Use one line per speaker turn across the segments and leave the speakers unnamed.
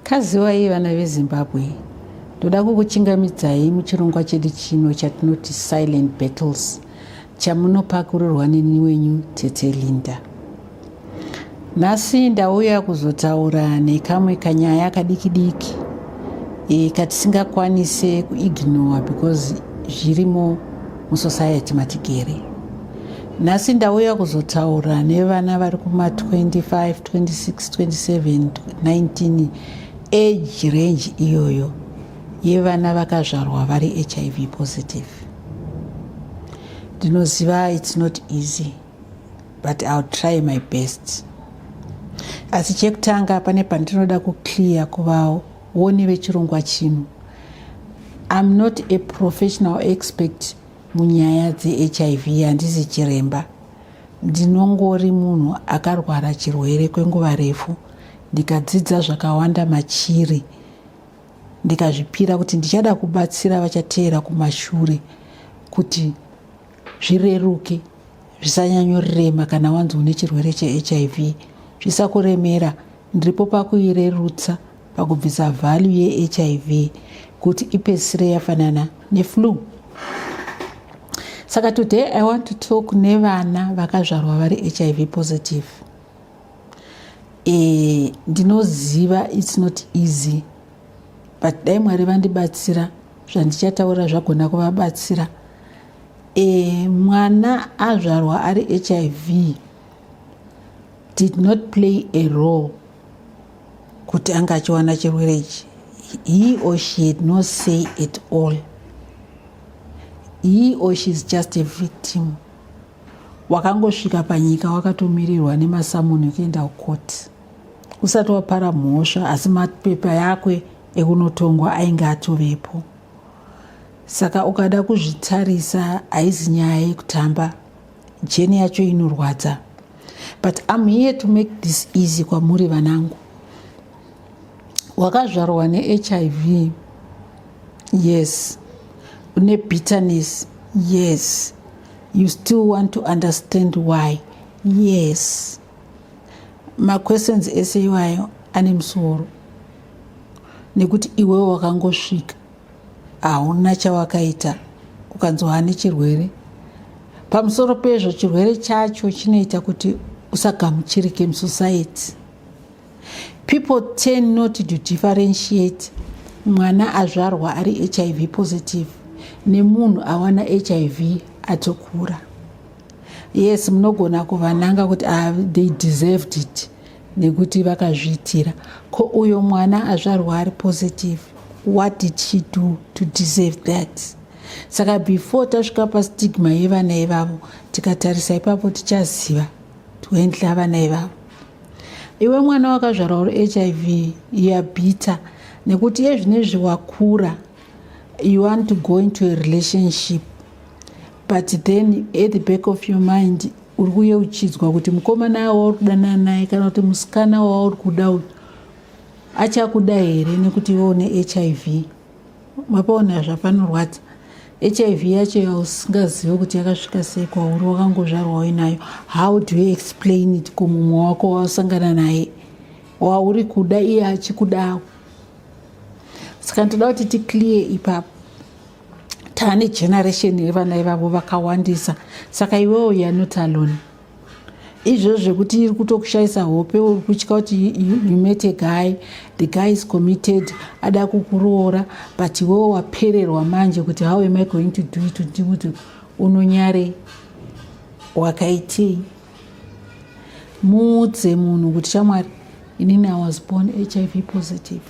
Kaziwai vana veZimbabwe, ndoda kukuchingamidzai muchirongwa chedu chino chatinoti Silent Battles chamunopakurirwa neni wenyu Tete Linda. Nhasi ndauya kuzotaura nekamwe kanyaya kadiki diki katisingakwanise kuignore because zvirimo musociety matigere. Nhasi ndauya kuzotaura nevana vari kuma 25, 26, 27, 19 age range iyoyo yevana vakazvarwa vari HIV positive. Ndinoziva it's not easy but I'll try my best. Asi chekutanga pane pandinoda kuclear kuvaoni vechirongwa chino. I'm not a professional expert munyaya dzeHIV, handisi chiremba. Ndinongori munhu akarwara chirwere kwenguva refu, ndikadzidza zvakawanda machiri, ndikazvipira kuti ndichada kubatsira vachateera kumashure kuti zvireruke, zvisanyanyorema kana wanzi une chirwere cheHIV, zvisakuremera. Ndiripo pakuirerutsa, pakubvisa value yeHIV kuti ipedzisire yafanana neflu. Saka today I want to talk nevana vakazvarwa vari HIV positive. Ndinoziva it's not easy, but dai Mwari vandibatsira, zvandichataura zvagona kuvabatsira. Mwana azvarwa ari HIV did not play a role kuti anga achiwana chirwere ichi. He or she had no say at all. He or she is just a victim. Wakangosvika panyika wakatomirirwa nemasamuni ekuenda kukoti usati wapara mhosva, asi mapepa yakwe ekunotongwa ainge atovepo. Saka ukada kuzvitarisa, haizi nyaya yekutamba, journey yacho inorwadza, but I'm here to make this easy kwamuri vanangu. Wakazvarwa neHIV, yes, une bitterness, yes, you still want to understand why, yes, maquestions ese iwayo ane musoro nekuti iwewe wakangosvika, hauna chawakaita, ukanzi wane chirwere. Pamusoro pezvo, chirwere chacho chinoita kuti usagamuchirike musociety. People tend not to differentiate mwana azvarwa ari HIV positive nemunhu awana HIV atokura. Yes, munogona kuvananga kuti they deserved it nekuti vakazviitira. Ko uyo mwana azvarwa ari positive, what did she do to deserve that? Saka before tasvika pastigma yevana ivavo, tikatarisa ipapo tichaziva toendla vana ivavo. Iwe mwana wakazvarwa uri HIV, you are bitter nekuti iye zvinezvi wakura, you want to go into a relationship, but then at the back of your mind uri kuyeuchidzwa kuti mukomana wauri kudanana naye kana kuti musikana wauri kuda uyu achakuda here nekuti iwe une HIV. Mapaona zvapanorwadza? HIV yacho yausingazivi kuti yakasvika sei kwauri, wakangozvarwa uinayo. How do you explain it kumumwe wako wasangana naye wauri kuda, iye achikudawo? Saka ndoda kuti ticlear ipapo. Taane generation yevana ivavo vakawandisa, saka iwewo you are not alone. Izvozvo zvekuti iri kutokushayisa hope, uri kutya kuti you met a guy, the guy is committed, ada kukuroora, but iwewo wapererwa manje kuti how am I going to do it? Kuti unonyare wakaitei? Muudze munhu kuti, "Shamwari, inini I was born HIV positive."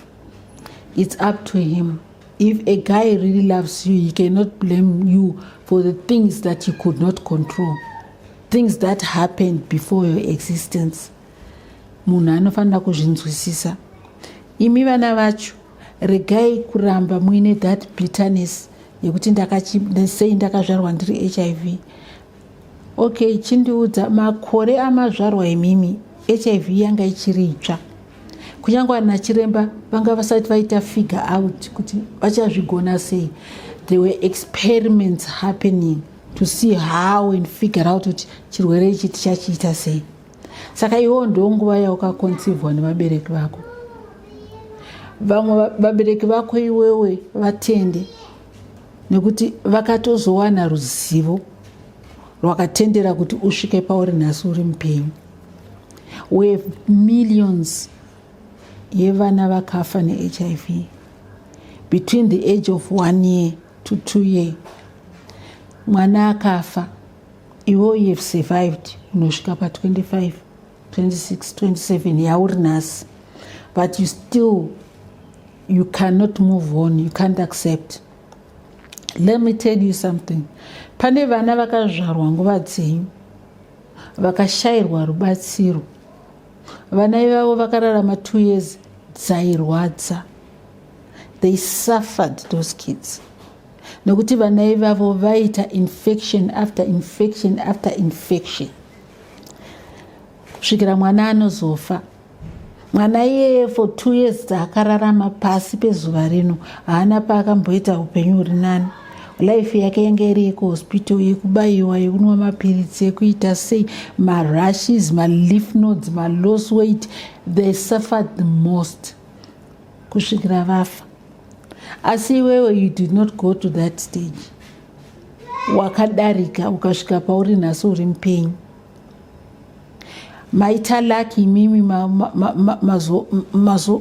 It's up to him. If a guy really loves you, he cannot blame you for the things that you could not control, things that happened before your existence. Munhu anofanira kuzvinzwisisa. Imi vana vacho, regai kuramba muine that bitterness yekuti sei ndakazvarwa ndiri HIV. Okay, chindiudza, makore amazvarwa imimi HIV yanga ichiri itsva. Kunyange vana chiremba vanga vasati vaita figure out kuti vachazvigona sei. There were experiments happening to see how and figure out kuti chirwere ichi tichachiita sei. Saka iwewo ndo nguva yaukaconceivewa nevabereki vako. Vamwe vabereki vako iwewe vatende nekuti vakatozowana ruzivo rwakatendera kuti usvike pauri nhasi uri mupenyu. We have millions yevana vakafa neHIV between the age of 1 year to 2 year. Mwana akafa, iwe you have survived, unosvika pa25, 26, 27 yauri nhasi, but you still, you cannot move on, you can't accept. Let me tell you something. Pane vana vakazvarwa nguva dzenyu vakashayirwa rubatsiro. Vana ivavo vakararama 2 years dzairwadza. They suffered, those kids, nekuti vana ivavo vaita infection after infection after infection kusvikira mwana anozofa. Mwana iyeye for 2 years dzaakararama pasi pezuva rino, haana paakamboita upenyu huri nani. Life yake yange iri yekuhospital, yekubayiwa, yekunwa mapiritsi, yekuita sei, marashes, malymph nodes, maloss weight. They suffered the most kusvikira vafa. Asi iwewe, you did not go to that stage. Wakadarika ukasvika pauri nhasi uri mupenyu. Maita lucky imimi,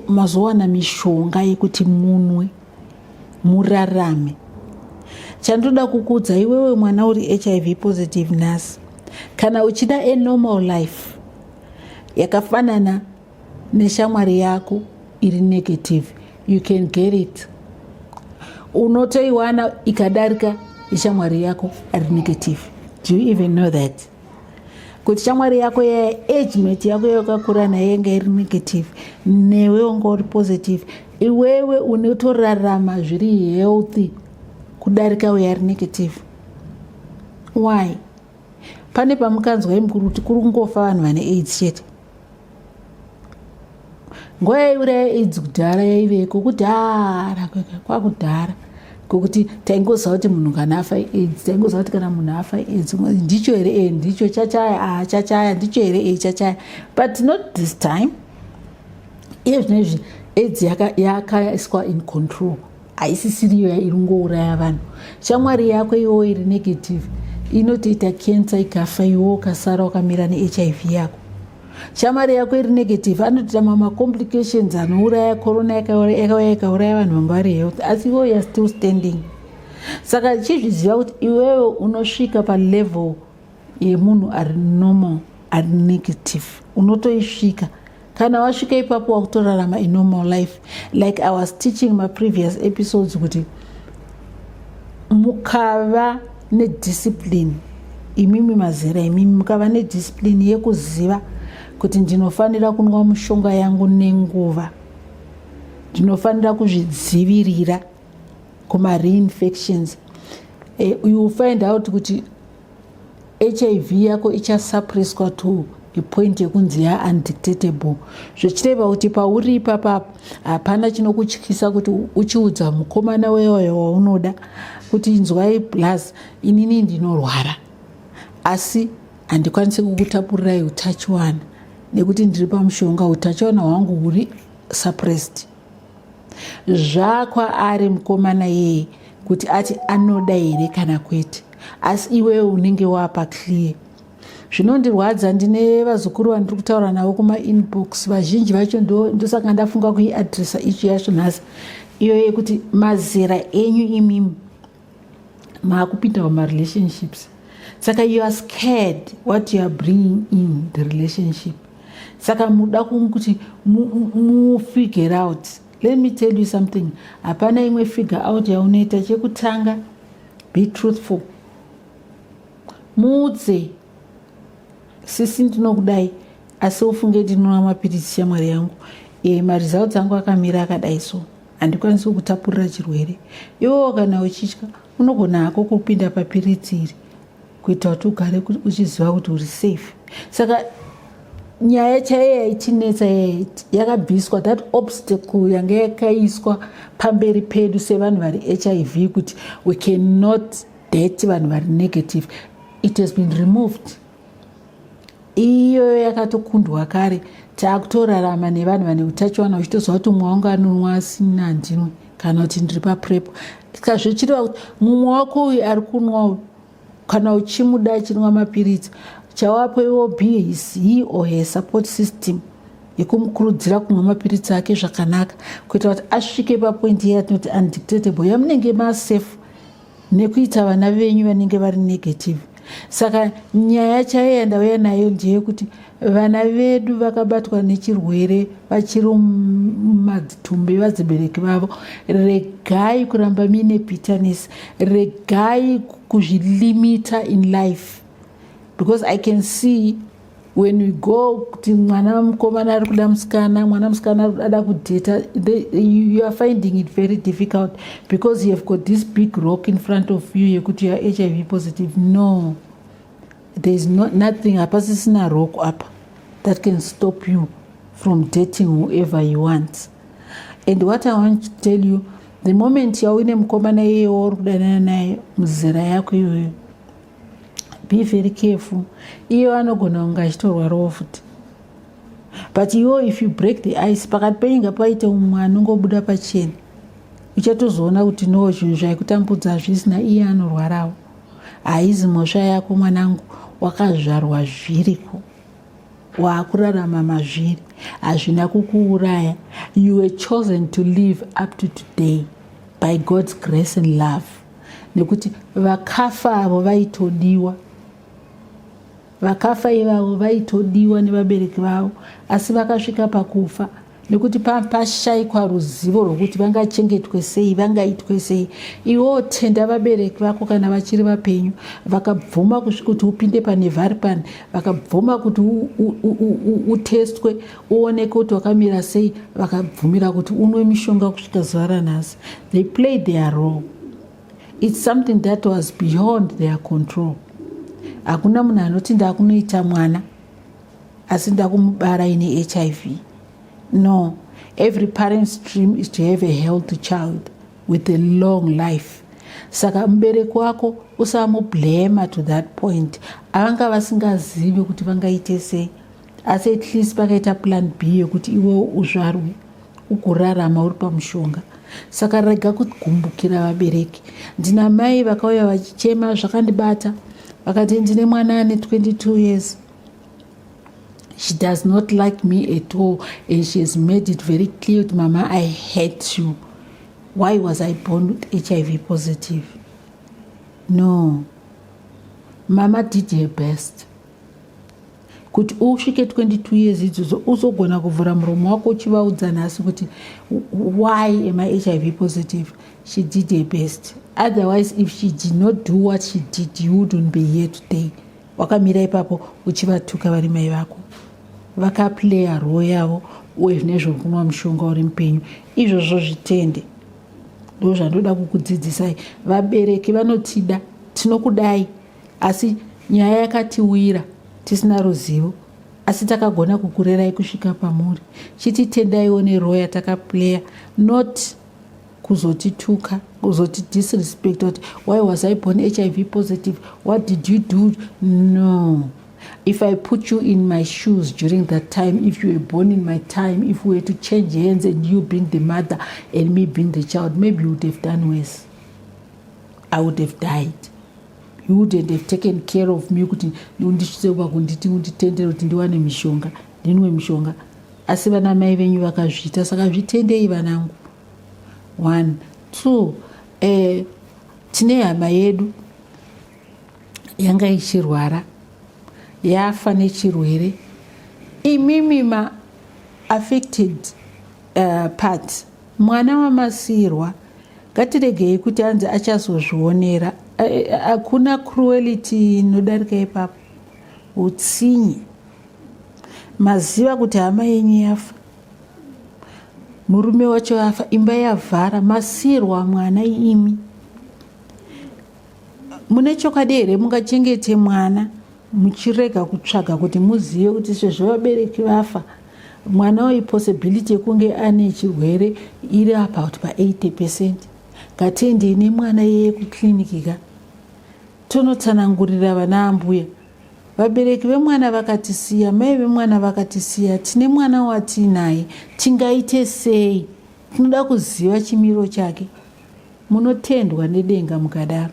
mazowana mishonga yekuti munwe murarame. Chandoda kukuudza iwewe mwana uri HIV positive nhasi, kana uchida a normal life yakafanana neshamwari yako iri negative, you can get it. Unotoiwana ikadarika ishamwari yako ari negative. Do you even know that kuti shamwari yako yaage mate yako yakakura naye yanga iri negative, newe wanga uri positive, iwewe unotorarama zviri healthy kudarika uyo ari negative? Why? Pane pamukanzwa imukuru kuti kuri kungofa vanhu vane AIDS chete? Nguva yaiuraya AIDS kudhara yaiveko kudhara, kwakudhara, kwekuti taingoziva kuti munhu kana afa AIDS, taingoziva kuti kana munhu afa AIDS, ndicho here? E, ndicho chachaya. A, chachaya, ndicho here? E, chachaya. But not this time. Iye zvino izvi AIDS yakaiswa in control, haisisiriyo iri kungouraya vanhu. Shamwari yako iwowo iri negative inotoita cancer ikafa, iwo ukasara wakamira neHIV yako. Shamwari yako iri negative anotoita mamacomplications anouraya. Corona yakauya ikauraya vanhu vanga vari health, asi iwo you are still standing. Saka chizviziva kuti iwewe unosvika palevel yemunhu ari normal ari negative. Unotoisvika. Kana wasvika ipapo, wakutorarama a normal life. Like I was teaching my previous episodes kuti mukava nediscipline imimi mazera imimi, mukava nediscipline yekuziva kuti ndinofanira kunwa mushonga yangu nenguva, ndinofanira kuzvidzivirira kumareinfections, you will find out kuti HIV yako ichasuppresswa to a point yekunzi yaundetectable, zvichireva kuti pauri ipapapo hapana chinokutyisa kuti uchiudza mukomana wewayo waunoda kuti, "Inzwai plus, inini ndinorwara, asi handikwanisi kukutapurirai utachiwana nekuti ndiri pamushonga, utachiwana hwangu huri suppressed." Zvakwaari mukomana yeye kuti ati anoda here kana kwete, asi iwewe unenge wapa clear. Zvinondirwadza, ndine vazukuru vandiri kutaura navo kumainbox, vazhinji vacho ndosaka ndafunga kuiadresa icho yacho nhasi, iyo yekuti mazera enyu imimi maakupinda mumarelationships, saka you are scared what you are bringing in the relationship. Saka muda kuti mufigure out. Let me tell you something. Hapana imwe figure out yaunoita. Chekutanga, be truthful. Muudze, "Sisi, ndinokudai, asi ufunge ndinonwa mapiritsi shamwari yangu. Maresults angu akamira akadai, so handikwanisi kukutapurira chirwere." Iwewo kana uchitya, unogona hako kupinda papiritsi iri kuita kuti ugare uchiziva kuti uri safe. Saka nyaya chaiyo yaitinetsa yakabviswa, that obstacle yanga yakaiswa pamberi pedu sevanhu vari HIV kuti we cannot date vanhu vari negative, it has been removed. Iyoyo yakatokundwa kare. Taakutorarama nevanhu vane utachiwana uchitoziva kuti mumwe wangu anonwa asina handinwe, kana kuti ndiri paPrEP. Saka zvichireva kuti mumwe wako uyu ari kunwa, kana uchimuda achinwa mapiritsi, chawapo iwo be his, he or her support system yekumukurudzira kumwa mapiritsi ake zvakanaka, kuitira kuti asvike papoint yatinoti undetectable, yamunenge masafe nekuita vana venyu vanenge vari negative. Saka nyaya chaiyo yandauya nayo ndeyekuti vana vedu vakabatwa nechirwere vachiri mumadzitumbi evadzibereki vavo, regai kuramba muine bitterness, regai kuzvilimita in life, because I can see when we go kuti mwana mukomana ari kuda musikana, mwana musikana ada kudheta, you are finding it very difficult because you have got this big rock in front of you yekuti you are HIV positive. No, there is nothing, hapasisina rock apa that can stop you from dating whoever you want. And what I want to tell you, the moment yauine mukomana iyeye wauri kudanana naye muzera yako iyoyo, be very careful. Iye anogona kunge achitorwarawo futi, but iwo if you break the ice pakati penyu, ngapaite mumwe anongobuda pachena, uchatozoona kuti no, zvinhu zvaikutambudza hazvisina, iye anorwarawo. Haizi mhosva yako, mwanangu, wakazvarwa zviriko, waakurarama mazviri, hazvina kukuuraya. You were chosen to live up to today by God's grace and love, nekuti vakafa avo vaitodiwa, vakafa ivavo vaitodiwa nevabereki vavo, asi vakasvika pakufa nekuti pashayikwa ruzivo rwokuti vangachengetwe sei, vangaitwe sei. Iwewo tenda vabereki vako kana vachiri vapenyu, vakabvuma kuti upinde panevarpan, vakabvuma kuti utestwe uoneke kuti wakamira sei, vakabvumira kuti unwe mishonga kusvika zuva ranhasi. They played their role. It's something that was beyond their control. Hakuna munhu anoti ndakunoita mwana asi ndakumubara ine HIV. No, every parent's dream is to have a healthy child with a long life. Saka mubereki wako usamublema to that point. Avanga vasingazivi kuti vangaite sei, asi at least pakaita plan B yekuti iwewo uzvarwe ugorarama uri pamushonga. Saka rega kugumbukira vabereki. Ndina mai vakauya vachichema, zvakandibata. Vakati, "Ndine mwana ane 22 years. She does not like me at all and she has made it very clear to mama, 'I hate you. Why was I born with HIV positive?'" No, mama did her best kuti usvike 22 years idzodzo, uzogona kuvhura muromo wako uchivaudza nhasi kuti, "Why am I HIV positive?" She did her best. Otherwise, if she did not do what she did, you wouldn't be here today wakamira ipapo uchivatuka vari mai vako. Vakaplaya role yavo uye nezvokunwa mushonga uri mupenyu, izvozvo zvitende. Ndo zvandoda kukudzidzisai. Vabereki vanotida, tinokudai, asi nyaya yakatiwira tisina ruzivo, asi takagona kukurerai kusvika pamuri. Chititendaiwo nerole yatakaplaya, not kuzotituka, kuzotidisrespect kuti, "Why was I born HIV positive? What did you do?" No, if I put you in my shoes during that time, if you were born in my time, if we were to change hands and you being the mother and me being the child, maybe you would have done worse. I would have died. You wouldn't have taken care of me kuti undisvitse pakunditi unditendere kuti ndiwane mishonga, ndinwe mishonga. Asi vana mai venyu vakazviita, saka zvitendei, vanangu. One, two, tine hama yedu yanga ichirwara, yafa nechirwere. Imimi maaffected part, mwana wamasiyirwa, ngatiregei kuti anzi achazozvionera. Hakuna cruelty inodarika ipapo, utsinye. Maziva kuti hama yenyu yafa, murume wacho afa, imba yavhara, masiyirwa mwana. Imi mune chokwadi here mungachengete mwana muchirega kutsvaga kuti muzive kuti sezvo vabereki vafa, mwana uyu possibility yekunge ane chirwere iri about pa80%? Ngatiendei nemwana iyeye kukliniki ka, tonotsanangurira vana ambuya. Vabereki vemwana vakatisiya, mai vemwana vakatisiya, tine mwana watiinaye, tingaite sei? Tinoda kuziva chimiro chake. Munotendwa nedenga mukadaro.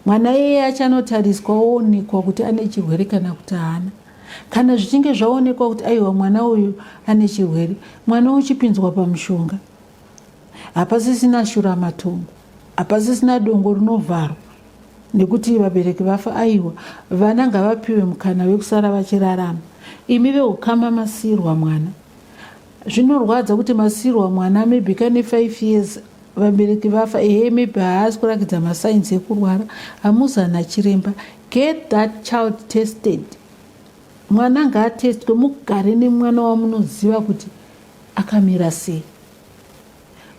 Mwana iyeye achanotariswa oonekwa kuti ane chirwere kana kuti haana. Kana zvichinge zvaonekwa kuti aiwa mwana uyu ane chirwere, mwana ochipinzwa pamushonga. Hapasisina shuramatongo, hapasisina dongo rinovharwa nekuti vabereki vafa. Aiwa, vana ngavapiwe mukana wekusara vachirarama. Imi veukama masiyirwa mwana, zvinorwadza kuti masiyirwa mwana maybe kane 5 years vabereki vafa. Ehe, maybe haasi kurakidza masigns ekurwara, hamuzana chiremba. Get that child tested. Mwana ngaatestwe, mugare nemwana wamunoziva kuti akamira sei.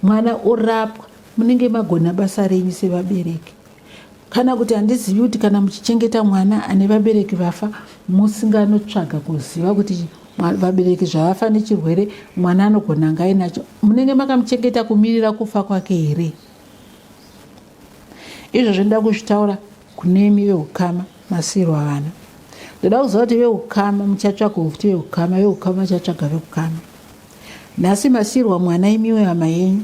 Mwana orapwa, munenge magona basa renyu sevabereki. Kana kuti handizivi kuti kana muchichengeta mwana ane vabereki vafa, musinganotsvaga kuziva kuti vabereki zvavafa nechirwere mwana anogona anga ainacho, munenge makamuchengeta kumirira kufa kwake here? Izvozvo ndoda kuzvitaura kunemi veukama masiyirwa vana. Ndoda kuziva kuti veukama muchatsvaga futi veukama, veukama vachatsvaga veukama. Nhasi masiyirwa mwana, imiwe hama yenyu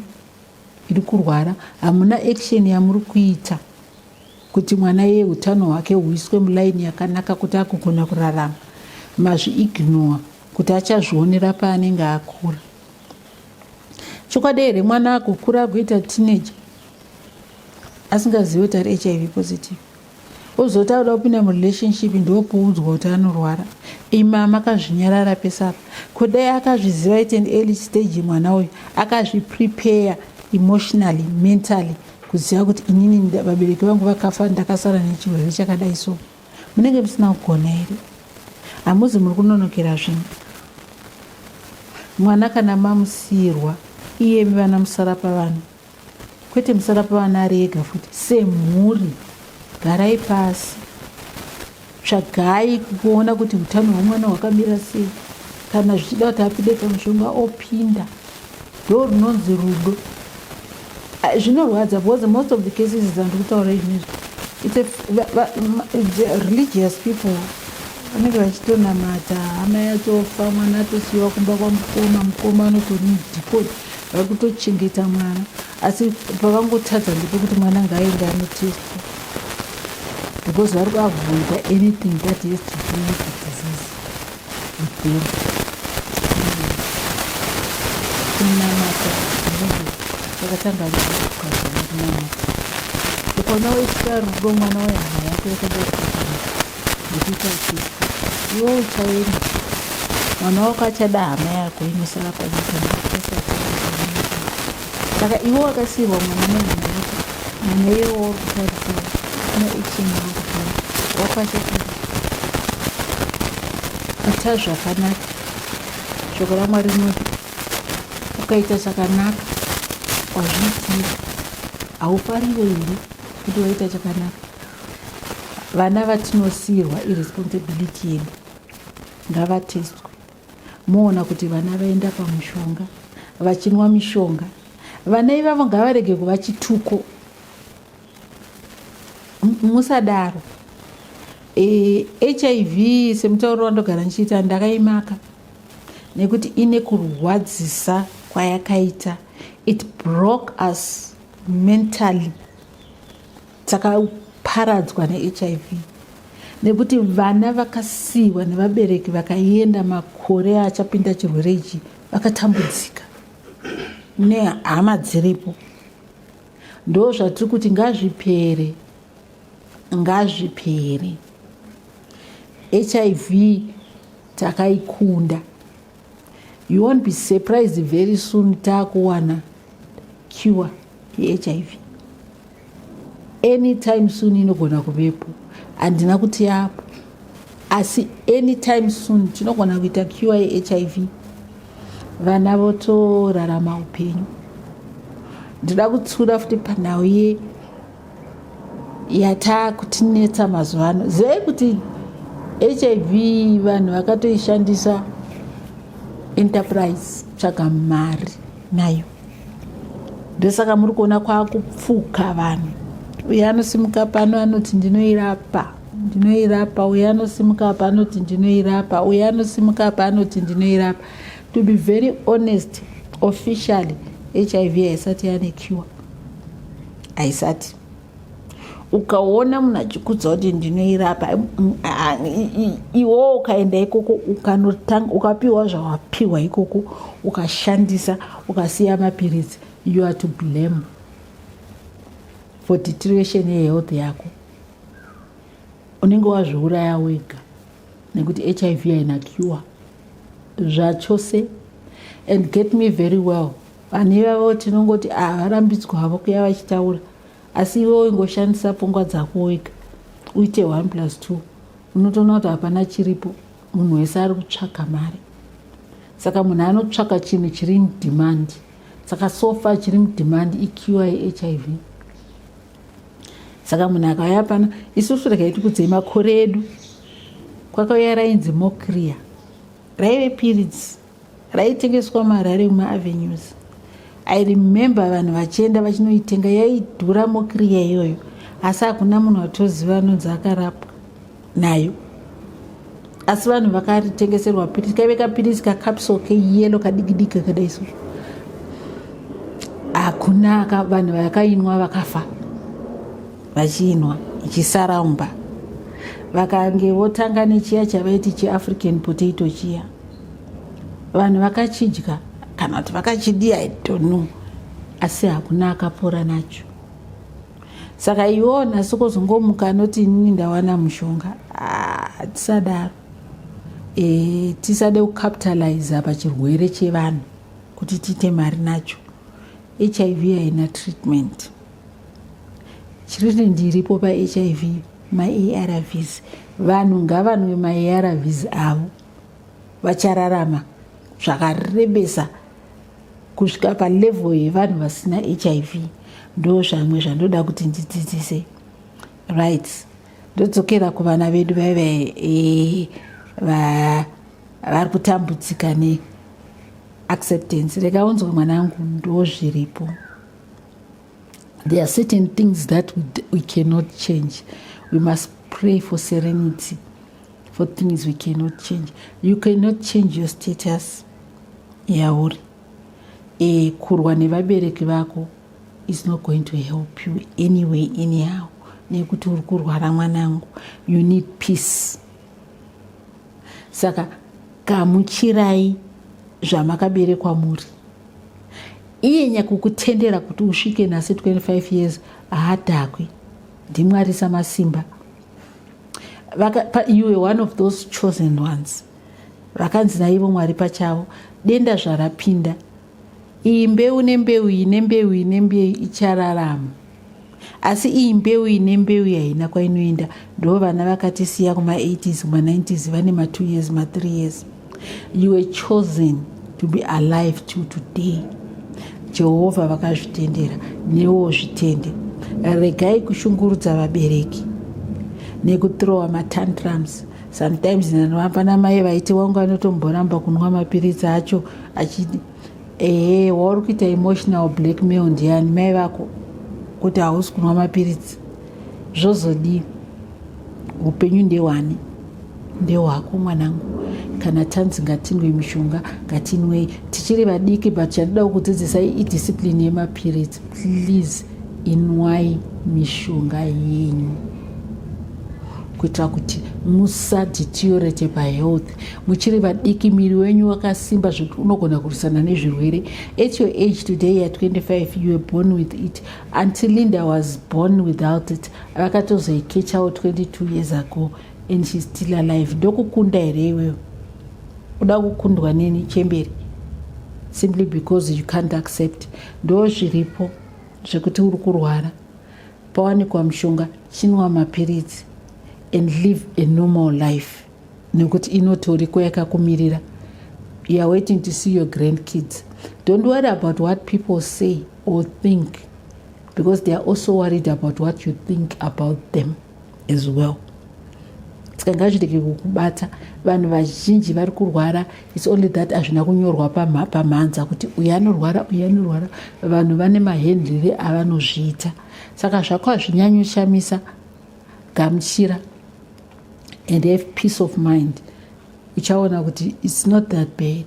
iri kurwara, hamuna action yamuri kuita kuti mwana iye utano hwake huiswe mulaini yakanaka kuti agogona kurarama. Mazviignore kuti achazvionera paanenge akura. Chokwadi here mwana agokura agoita teenager asingazivi kuti ari HIV positive, ozoti auda kupinda murelationship, ndopoudzwa kuti anorwara? Ima makazvinyarara pese apa. Kudai akazviziva at an early stage mwana uyu, akazviprepare emotionally, mentally, kuziva kuti inini vabereki vangu vakafa, ndakasara nechirwere chakadai, so munenge musina kugona here? Hamuzi muri kunonokera zvinhu? Mwana kana mamusiyirwa iyemi vana musara pavana, kwete musara pavana ari ega futi. Semhuri garai pasi, tsvagai kuona kuti utano hwemwana hwakamira sei. Kana zvichida kuti apinde pamushonga, opinda. Ndo runonzi rudo. Zvinorwadza because most of the cases dzandiri kutaura izvinezvi, it's a religious people, vanenge vachitonamata. Hama yatofa, mwana atosiyiwa kumba kwamukoma, mukoma anotoridhipoti, vari kutochengeta mwana, asi pavangotadza ndepekuti mwana ngaaende anotestwa because vari kuavoida anything that has to do with the disease with them. Kunamata rudo chakatanga kukazana kunamata. Ukaona waitira rudo mwana wehama yako yakabereka nekuita testwa, iwe uchaenda, mwana wako achada hama yako inosara panyika. Saka iwe wakasiyirwa mwana nehama yako, mwana iye wauri kutarisira una action yauri kutora, wako achakura. Ita zvakanaka. Shoko raMwari rinoti ukaita chakanaka wazviitira, haufarire here kuti waita chakanaka? Vana vatinosiyirwa iresponsibility yedu, ngavatestwe. Moona kuti vana vaenda pamushonga, vachinwa mishonga. Vana ivavo ngavarege kuva chituko, musadaro. HIV, semutauro wandogara ndichiita, ndakaimaka nekuti ine kurwadzisa kwayakaita. It broke us mentally. Takaparadzwa neHIV nekuti vana vakasiyiwa nevabereki vakaenda makore achapinda chirwere ichi, vakatambudzika nehama dziripo. Ndo zvatiri kuti ngazvipere, ngazvipere. HIV takaikunda. You won't be surprised, very soon taakuwana cure yeHIV. Anytime soon inogona kuvepo. Handina kuti yapo, asi anytime soon tinogona kuita cure yeHIV, vana votorarama upenyu. Ndinoda kutsiura futi panhau ye yataakutinetsa mazuva ano. Zivai kuti HIV vanhu vakatoishandisa enterprise, tsvaga mari nayo. Ndosaka muri kuona kwaakupfuka vanhu. Uye anosimuka pano anoti ndinoirapa. Ndinoirapa. Uyo anosimuka apa anoti ndinoirapa, uyo anosimuka apa anoti ndinoirapa. To be very honest, officially HIV haisati yane cure, haisati. Ukaona munhu achikudza kuti ndinoirapa, iwowo ukaenda ikoko, ukanotanga, ukapiwa zvawapiwa ikoko, ukashandisa, ukasiya mapiritsi, you are to blame for deterioration yehealth yako. Unenge wazviuraya wega, nekuti HIV haina cure zvachose. And get me very well, vanhu ivavo tinongoti havarambidzwa havo kuya vachitaura, asi iwe ingoshandisa pfungwa dzako wega, uite 1 plus 2, unotoona kuti hapana chiripo. Munhu wese ari kutsvaka mari, saka munhu anotsvaka chinhu chiri mudemand. Saka so far chiri mudemand icure yeHIV. Saka munhu akauya pano, isusu regai tikudzei, makore edu kwakauya rainzi Mocrea, raive piritsi raitengeswa muHarare mumaavenues. I remember vanhu vachienda vachinoitenga, yaidhura Mocrea iyoyo, asi hakuna munhu watoziva anonzi akarapwa nayo. Asi vanhu vakaritengeserwa pirisi, kaive kapirisi kacapsule keyellow, kadiki diki kakadai so. Hakuna vanhu vakainwa vakafa vachiinwa, ichisara mumba. Vakange votanga nechiya chavaiti chiAfrican potato chiya, vanhu vakachidya kana kuti vakachidiya, I don't know, asi hakuna akapora nacho. Saka iwewo nhasi kozongomuka anoti inini ndawana mushonga, ah, tisadaro. Tisade kucapitaliza pachirwere chevanhu kuti tiite mari nacho. HIV haina treatment. Treatment iripo paHIV maARVs. Vanhu ngavanwe maARVs avo, vachararama zvakarebesa kusvika palevel yevanhu vasina HIV. Ndo zvamwe zvandoda kuti ndidzidzise. Right, ndodzokera kuvana vedu vaive vari kutambudzika neacceptance. Rega unzwe mwanangu, ndo zviripo. There are certain things that we cannot change. We must pray for serenity for things we cannot change. You cannot change your status yauri. Kurwa nevabereki vako is not going to help you anyway, anyhow, nekuti uri kurwara mwanangu. You need peace. Saka gamuchirai zvamakaberekwa muri. Iye nyakukutendera kuti usvike nhasi 25 years haadhakwi, ndiMwari samasimba. You were one of those chosen ones vakanzi naivo Mwari pachavo, denda zvarapinda, iyi mbeu nembeu iyi nembeu iyi nembeu ichararama, asi iyi mbeu iyi nembeu haina kwainoenda. Ndo vana vakatisiya kuma80s, kuma90s, vane ma2 years, ma3 years. You were chosen to be alive till today. Jehovha vakazvitendera, newo zvitende. Regai kushungurudza vabereki nekuthrowa matantrums. Sometimes nanovamba mai vaiti wangu anotomboramba kunwa mapiritsi acho achiti, ehe, wauri kuita emotional blackmail. Ndiani mai vako kuti hausi kunwa mapiritsi? Zvozodii? Upenyu ndewani? Ndehwako mwanangu. Kana tanzi ngatinwe mishonga, ngatinwei tichiri vadiki, but chandoda kukudzidzisai idiscipline yemapiritsi. Please, inwai mishonga yenyu kuitira kuti musadeteriorate pahealth muchiri vadiki. Miri wenyu wakasimba zvekuti unogona kurwisana nezvirwere. At your age today ya25, you were born with it. Auntie Linda was born without it, vakatozoikechawo 22 years ago, and she's still alive. Ndokukunda here iweyo? Uda kukundwa neni chemberi simply because you can't accept? Ndo zviripo zvekuti uri kurwara. Pawanikwa mushonga, chinwa mapiritsi and live a normal life, nekuti inotoriko yakakumirira. You are waiting to see your grandkids. Don't worry about what people say or think, because they are also worried about what you think about them as well. Saka ngazvirege kukubata. Vanhu vazhinji vari kurwara, it's only that hazvina kunyorwa pamhanza kuti uyu anorwara, uyu anorwara. Vanhu vane mahendlere avanozviita, saka zvako hazvinyanyoshamisa. Gamuchira. And have peace of mind. Uchaona kuti it's not that bad.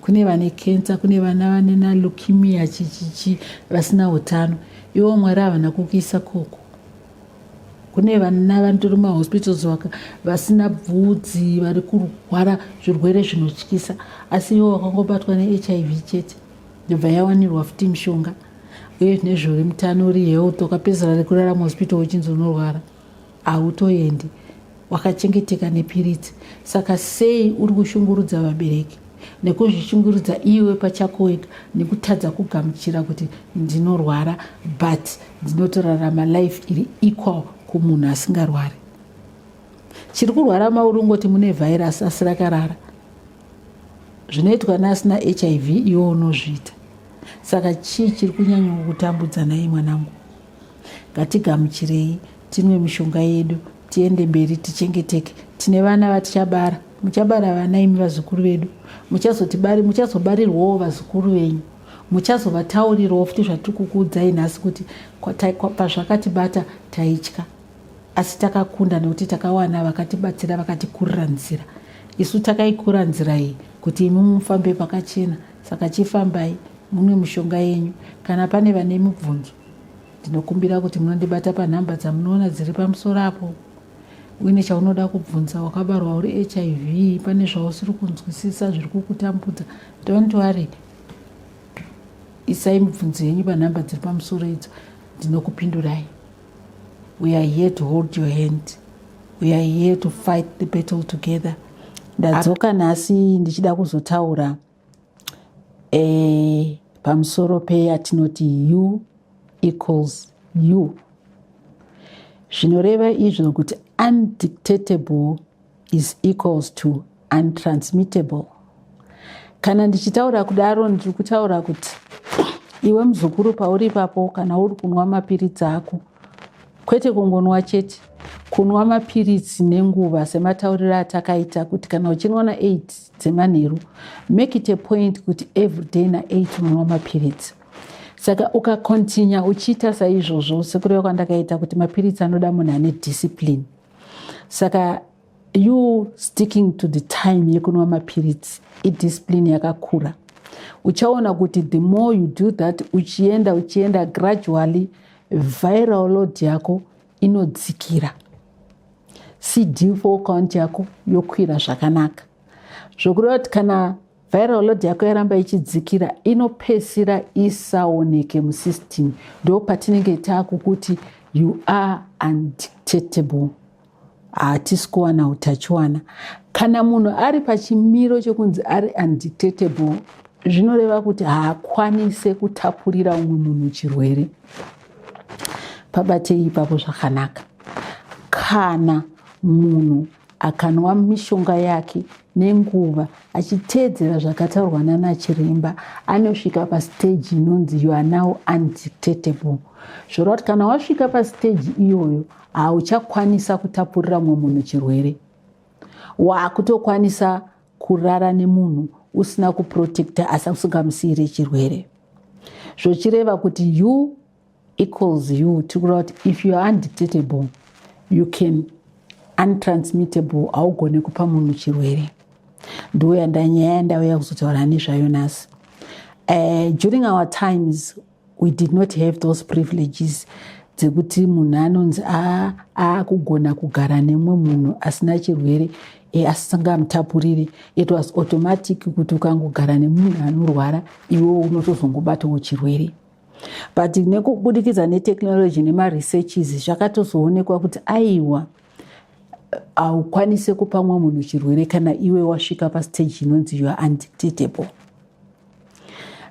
Kune vane cancer, kune vana vane naleukemia, chichichi, vasina utano. Iwo Mwari havana kukuisa koko. Kune vana vanotori mumahospitals vasina bvudzi, vari kurwara zvirwere zvinotyisa, asi iwo wakangobatwa neHIV chete, ndobva yawanirwa futi mishonga, uye zvinezvo mutano, uri health. Wakapedzisira rekurara muhospital uchinzi unorwara, hautoendi, wakachengeteka nepiritsi. Saka sei uri kushungurudza vabereki nekuzvishungurudza iwe pachako wega nekutadza kugamuchira kuti ndinorwara, but ndinotorarama life iri equal kumunhu asingarwari? Chiri kurwara mauri ungoti mune vhairasi, asi rakarara. Zvinoitwa neasina HIV iwe unozviita. Saka chii chiri kunyanya kukutambudza nai, mwanangu? Ngatigamuchirei, tinwe mishonga yedu, tiende mberi, tichengeteke. Tine vana vatichabara, muchabara vana imi, vazukuru vedu. Muchazotibari, muchazobarirwawo vazukuru venyu, muchazovataurirawo futi zvatiri kukuudzai nhasi kuti pazvakatibata taitya, asi takakunda nekuti takawana vakatibatsira, vakatikurira nzira. Isu takaikura nzira iyi kuti imi mufambe pakachena. Saka chifambai, munwe mishonga yenyu. Kana pane vane mibvunzo, ndinokumbira kuti munondibata panhamba dzamunoona dziri pamusoro apo. Uine chaunoda kubvunza, wakabarwa uri HIV, pane zvausiri kunzwisisa zviri kukutambudza, don't worry, isai mibvunzo yenyu panhamba dziri pamusoro idzo, ndinokupindurai. We are here to hold your hand. We are here to fight the battle together. Ndadzoka nhasi ndichida kuzotaura pamusoro peyatinoti U equals U. Zvinoreva izvo kuti undetectable is equals to untransmittable. Kana ndichitaura kudaro, ndiri kutaura kuti iwe muzukuru, pauri ipapo, kana uri kunwa mapiritsi ako, kwete kungonwa chete, kunwa mapiritsi nenguva sematauriro atakaita kuti kana uchinwa na8 dzemanheru, make it a point kuti everyday na8 unonwa mapiritsi. Saka ukacontinue uchiita saizvozvo, sekureva kwandakaita kuti mapiritsi anoda munhu ane discipline, saka you sticking to the time yekunwa mapiritsi idiscipline yakakura. Uchaona kuti the more you do that, uchienda uchienda, gradually viral load yako inodzikira, CD4 count yako yokwira zvakanaka, zvokureva kuti kana viral load yako yaramba ichidzikira, inopedzisira isaoneke musystem. Ndo patinenge taakukuti you are undetectable, hatisi kuwana utachiwana. Kana munhu ari pachimiro chekunzi ari undetectable, zvinoreva kuti haakwanise kutapurira umwe munhu chirwere. Pabatei ipapo zvakanaka. Kana munhu akanwa mishonga yake nenguva, achiteedzera zvakataurwa nanachiremba, anosvika pastage inonzi you are now undetectable. Zvoreva kuti kana wasvika pastage iyoyo, hauchakwanisa kutapurira mumwe munhu chirwere. Waakutokwanisa kurara nemunhu usina kuprotecta, asi usingamusiyire chirwere. Zvochireva kuti U equals U, tiri kureva kuti if you are undetectable, you can untransmittable, haugoni kupa munhu chirwere. Ndo yandanyaya yandauya kuzotaura nezvayo nhasi. During our times we did not have those privileges dzekuti munhu anonzi aakugona kugara nemumwe munhu asina chirwere, asingamutapuriri. It was automatic kuti ukangogara nemunhu anorwara, iwewo unotozongobatawo chirwere. But nekubudikidza netechnology nemaresearches, zvakatozoonekwa kuti aiwa, haukwanisi kupa mumwe munhu chirwere kana iwe wasvika pastage inonzi you are undetectable.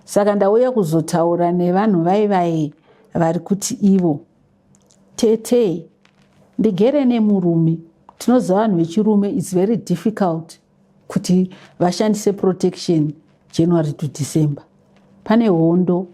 Saka ndauya kuzotaura nevanhu vaivai vari kuti ivo, "Tete, ndigere nemurume." Tinoziva vanhu vechirume, it's very difficult kuti vashandise protection January to December. Pane hondo,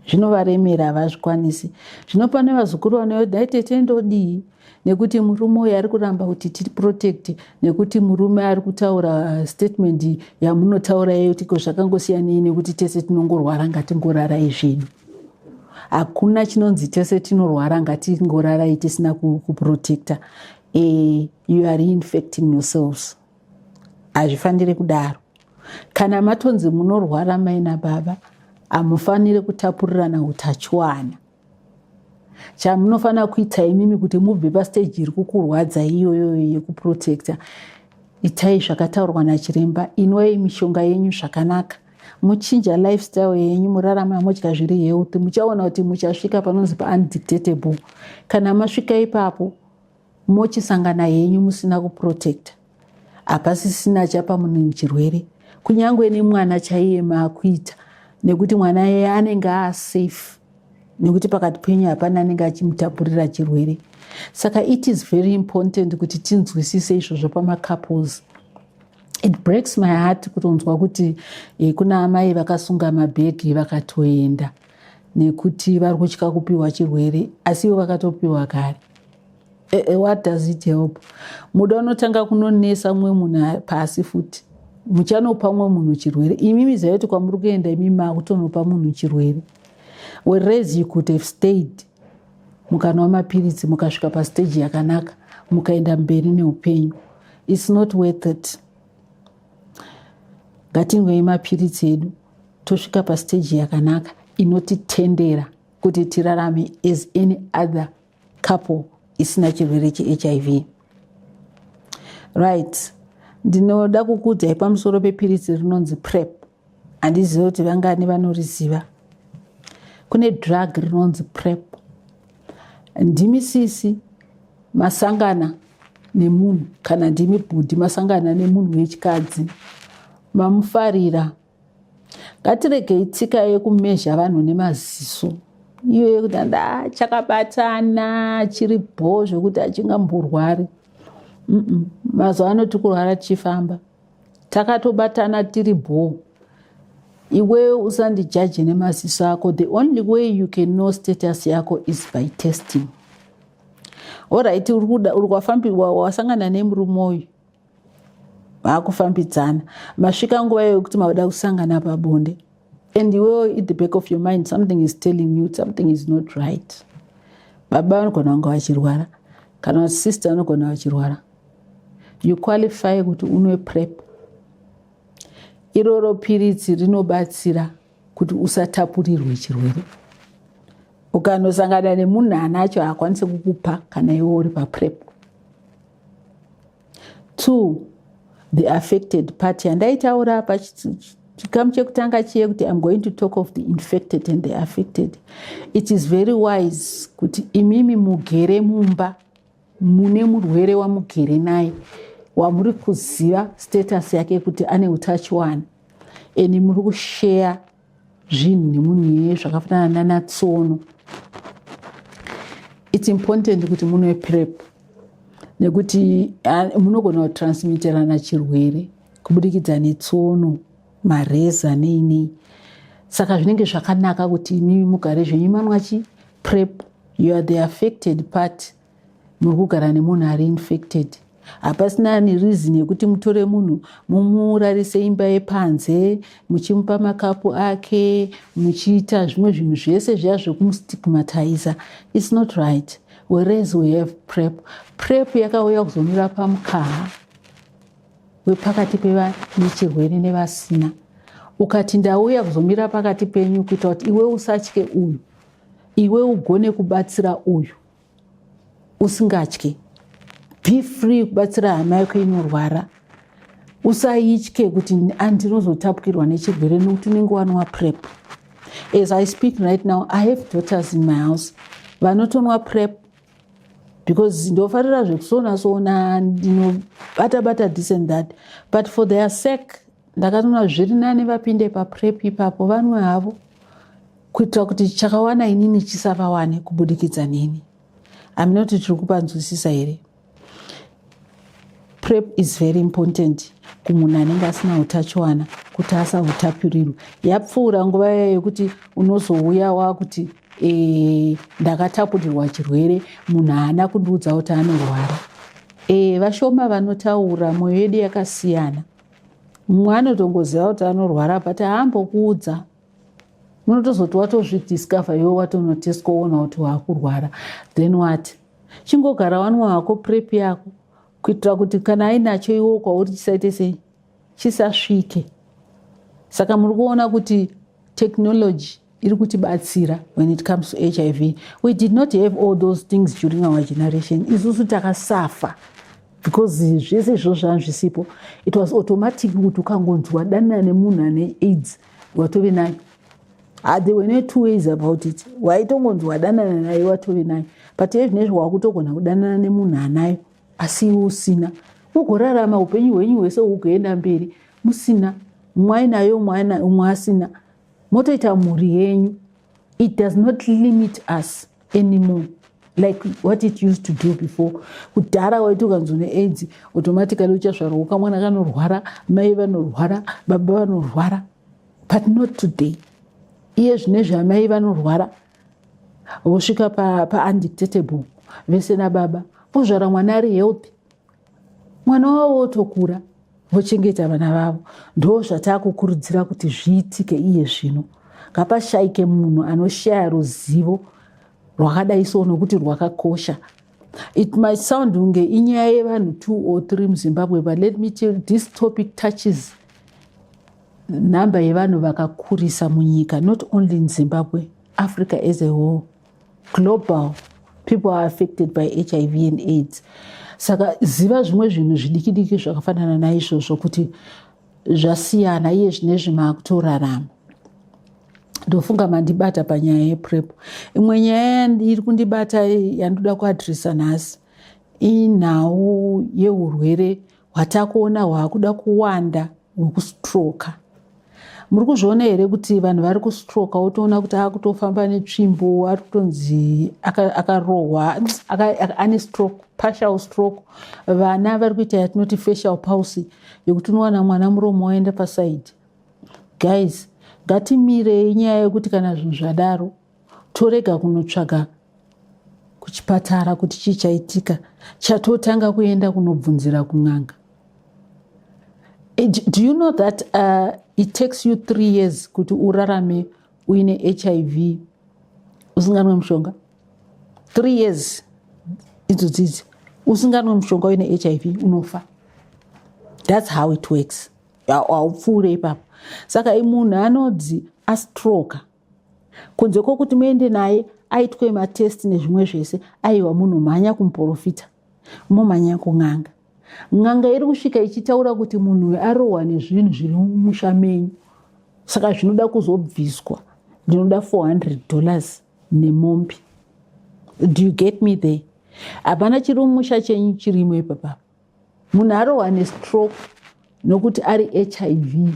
zvinovaremera, havazvikwanisi. Zvino pane vazukuru vanoti, "Tete, ndodii nekuti murume uyu ari kuramba kuti tiprotect?" Nekuti murume ari kutaura statement yamunotaura iyo kuti ko zvakangosiyanei nekuti tese tinongorwara, ngatingorarai zvedu. Hakuna chinonzi tese tinorwara, ngatingorarai tisina kuprotecta. You are reinfecting yourselves. Hazvifaniri kudaro. Kana matonzi munorwara mai nababa, hamufaniri kutapurirana utachiwana. Chamunofanira kuita imimi kuti mubve pastage iri kukurwadza iyoyo yekuprotecta, itai zvakataurwa nachiremba, inwai mishonga yenyu zvakanaka, muchinja lifestyle yenyu, murarama modya zviri healthy. Muchaona kuti muchasvika panonzi paundetectable. Kana masvika ipapo, mochisangana henyu musina kuprotecta, hapasisina chapa munhu chirwere, kunyange nemwana chaiye maakuita, nekuti mwana iye anenge asafe, nekuti pakati penyu hapana anenge achimutapurira chirwere. Saka it is very important kuti tinzwisise izvozvo pamacouples. It breaks my heart kutonzwa kuti kuna amai vakasunga mabhegi vakatoenda nekuti vari kutya kupiwa chirwere, asi ivo vakatopiwa kare. What does it help? Muda unotanga kunonesa mumwe munhu pasi futi, muchanopa mumwe munhu chirwere. Imimi zivai kuti kwamuri kuenda imimi maakutonopa munhu chirwere, whereas you could have stayed, mukanwa mapiritsi, mukasvika pastage yakanaka, mukaenda mberi neupenyu. It's not worth it. Ngatinwei mapiritsi edu, tosvika pastage yakanaka inotitendera kuti tirarame as any other couple isina chirwere cheHIV. Right, ndinoda kukuudzai pamusoro pepiritsi rinonzi PrEP. Handizivi kuti vangani vanoriziva. Kune drug rinonzi PrEP. Ndimi sisi masangana nemunhu, kana ndimi bhudhi masangana nemunhu wechikadzi, mamufarira. Ngatiregei tsika yekumezha vanhu nemaziso iyo yekuti anda chakabatana chiri bho zvekuti hachingamborwari. Mazuva ano tiri kurwara tichifamba takatobatana, tiri bho. Iwewe usandijaji nemaziso ako. The only way you can know status yako is by testing. Alright, uri kwafambiwa, wasangana nemurume uyu, vaakufambidzana, masvika nguva yekuti mauda kusangana pabonde, and iwewe in the back of your mind something is telling you something is not right. Baba vanogona kunge vachirwara, kana kuti sister vanogona vachirwara. You qualify kuti unwe PrEP. Iroro piritsi rinobatsira kuti usatapurirwe chirwere. Ukanosangana nemunhu anacho, haakwanisi kukupa kana iwe uri paPrEP. Two, the affected party yandaitaura pachikamu chekutanga chiye kuti I'm going to talk of the infected and the affected. It is very wise kuti imimi mugere mumba mune murwere wamugere naye, wamuri kuziva status yake kuti ane utachiwana, and muri kusheya zvinhu nemunhu iyeye zvakafanana nanatsono. It's important kuti munwe PrEP, nekuti munogona kutransmiterana chirwere kubudikidza netsono, mareza, nei nei. Saka zvinenge zvakanaka kuti imimi mugare zvenyu manwa chi PrEP. You are the affected part, muri kugara nemunhu ari infected. Hapasina nereason yekuti mutore munhu mumurarise imba yepanze, muchimupa makapu ake, muchiita zvimwe zvinhu zvese zviya zvekumustigmatiza. It's not right, whereas we have PrEP. PrEP yakauya kuzomira pamukaha wepakati pevane chirwere nevasina. Ukati ndauya kuzomira pakati penyu kuita kuti iwe usatye uyu, iwe ugone kubatsira uyu usingatye. Be free kubatsira hama yako inorwara, usaitye kuti andinozotapukirwa nechirwere, nekuti unenge wanwa PrEP. As I speak right now, I have daughters in my house vanotonwa PrEP, because ndofarira zvekusona sona, ndinobata bata this and that, but for their sake ndakatoona zviri nani vapinde paPrEP ipapo, vanwe havo, kuitira kuti chakawana inini chisavawane kubudikidza neni. Hamina kuti tiri kupanzwisisa here. PrEP is very important kumunhu anenge asina utachiwana kuti asahutapurirwe. Yapfuura nguva iya yekuti unozouya wakuti ndakatapurirwa chirwere, munhu haana kundiudza kuti anorwara. Vashoma vanotaura, mwoyo yedu yakasiyana. Mumwe anotongoziva kuti anorwara, but haambokuudza. Unotozoti watozvidiscover iwe watonoteswa, woona kuti waakurwara, then what? Chingogara wanwa hako PrEP yako kuitira kuti kana ainacho iwo kwauri chisaite sei, chisasvike. Saka muri kuona kuti technology iri kutibatsira when it comes to HIV. We did not have all those things during our generation. Isusu takasafa because zvese izvozvo zvanga zvisipo. It was automatic kuti ukangonzi wadanana nemunhu ane AIDS, watove nayo. There were no two ways about it. Waitongonzi wadanana naye, watove nayo. But ezvinezvi wakutogona kudanana nemunhu anayo asi iwe usina, mugorarama upenyu hwenyu hwese hugoenda mberi musina, mumwe ainayo, umwe asina, motoita mhuri yenyu. It does not limit us anymore like what it used to do before. Kudhara waiti ukanzi une AIDS, automatically uchazvarwa kamwana kanorwara, mai vanorwara, baba vanorwara, but not today. Iye zvinezvi amai vanorwara vosvika paundetectable vese nababa, vozvara mwana ari healthy, mwana wavo wotokura, vochengeta vana vavo. Ndo zvataakukurudzira kuti zviitike iye zvino. Ngapashayike munhu anoshaya ruzivo rwakadai so, nokuti rwakakosha. It might sound kunge inyaya yevanhu two or three muZimbabwe, but let me tell you, this topic touches nhamba yevanhu vakakurisa munyika, not only in Zimbabwe, Africa as a whole, global. People are affected by HIV and AIDS. Saka ziva zvimwe zvinhu zvidiki diki zvakafanana naizvozvo kuti zvasiyana iye zvinezvi maakutorarama. Ndofunga mandibata panyaya yePrEP. Imwe nyaya iri kundibata yandoda kuaddressa nhasi inhau yeurwere hwatakuona hwaakuda kuwanda, hwekustroka. Muri kuzviona here kuti vanhu vari kustroka, wotoona kuti akutofamba netsvimbo, ari kutonzi akarohwa, ane stroke, partial stroke? Vana vari kuita yatinoti facial palsy, yekuti unowana mwana muromo waenda paside. Guys, ngatimirei nyaya yekuti kana zvinhu zvadaro torega kunotsvaga kuchipatara kuti chii chaitika, chatotanga kuenda kunobvunzira kun'anga. Do you know that it takes you 3 years kuti urarame uine HIV usinganwe mushonga? 3 years idzodzidzi usinganwe mushonga uine HIV, unofa. That's how it works. Haupfuure ipapo. Saka munhu anodzi astroka, kunze kwokuti muende naye aitwe matest nezvimwe zvese, aiwa, munomhanya kumuprofita, momhanya kun'anga. N'anga iri kusvika ichitaura kuti munhu uyu arohwa nezvinhu zviri mumusha menyu, saka zvinoda kuzobviswa, ndinoda $400 nemombe. Do you get me there? Hapana chiri mumusha chenyu chirimo ipapapa. Munhu arohwa nestroke nokuti ari HIV.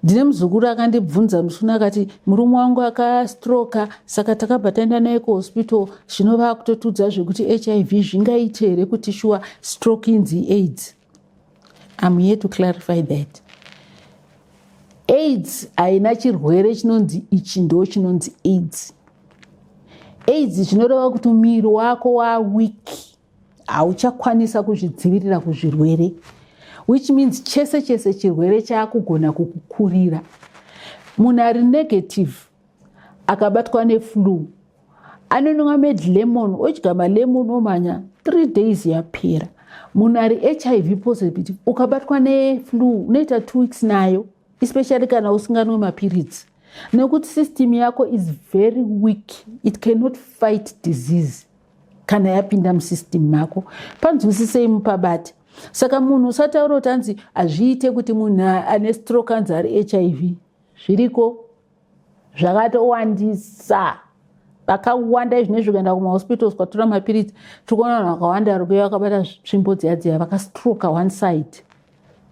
Ndine muzukuru akandibvunza musuna, akati murume wangu akastroka, saka takabva taenda naye kuhospital, zvino vaakutotudza zvekuti HIV. Zvingaite here kuti shuwa stroke inzi AIDS? I'm here to clarify that AIDS haina chirwere chinonzi ichi ndo chinonzi AIDS. AIDS zvinoreva kuti muviri wako waweak, hauchakwanisa kuzvidzivirira kuzvirwere, which means chese chese chirwere chaakugona kukukurira. Munhu ari negative akabatwa neflu, anonwa malemon, odya malemon, omhanya, 3 days yapera. Munhu ari HIV positive, ukabatwa neflu, unoita 2 weeks nayo, especially kana usinganwe mapiritsi, nekuti system yako is very weak. It cannot fight disease kana yapinda musystem mako. Panzwisisei, mupabate. Saka munhu usataura kuti anzi hazviite kuti munhu ane stroke anzi ari HIV. Zviriko, zvakatowandisa, vakawanda. Izvinezvi kuenda kumahospitals kwatora mapiritsi, tiri kuona vanhu vakawanda vari kuuya vakabata tsvimbo dziya dziya, vakastroka one side,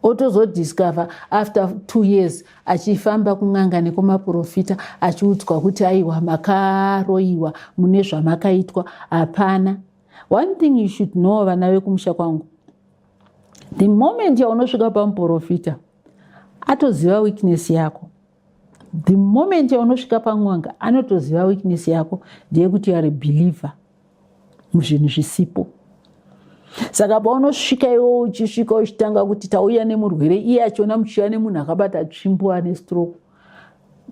otozodiscover after 2 years achifamba kun'anga nekumaprofita achiudzwa kuti aiwa, makaroyiwa, mune zvamakaitwa. Hapana. One thing you should know, vana vekumusha kwangu, the moment yaunosvika pamuprofita, atoziva weakness yako. The moment yaunosvika pan'anga, anotoziva weakness yako, ndeyekuti you are a believer muzvinhu zvisipo. Saka paunosvika iwo, uchisvika uchitanga kuti tauya nemurwere, iye achiona muchiuya nemunhu akabata tsvimbo ane stroke,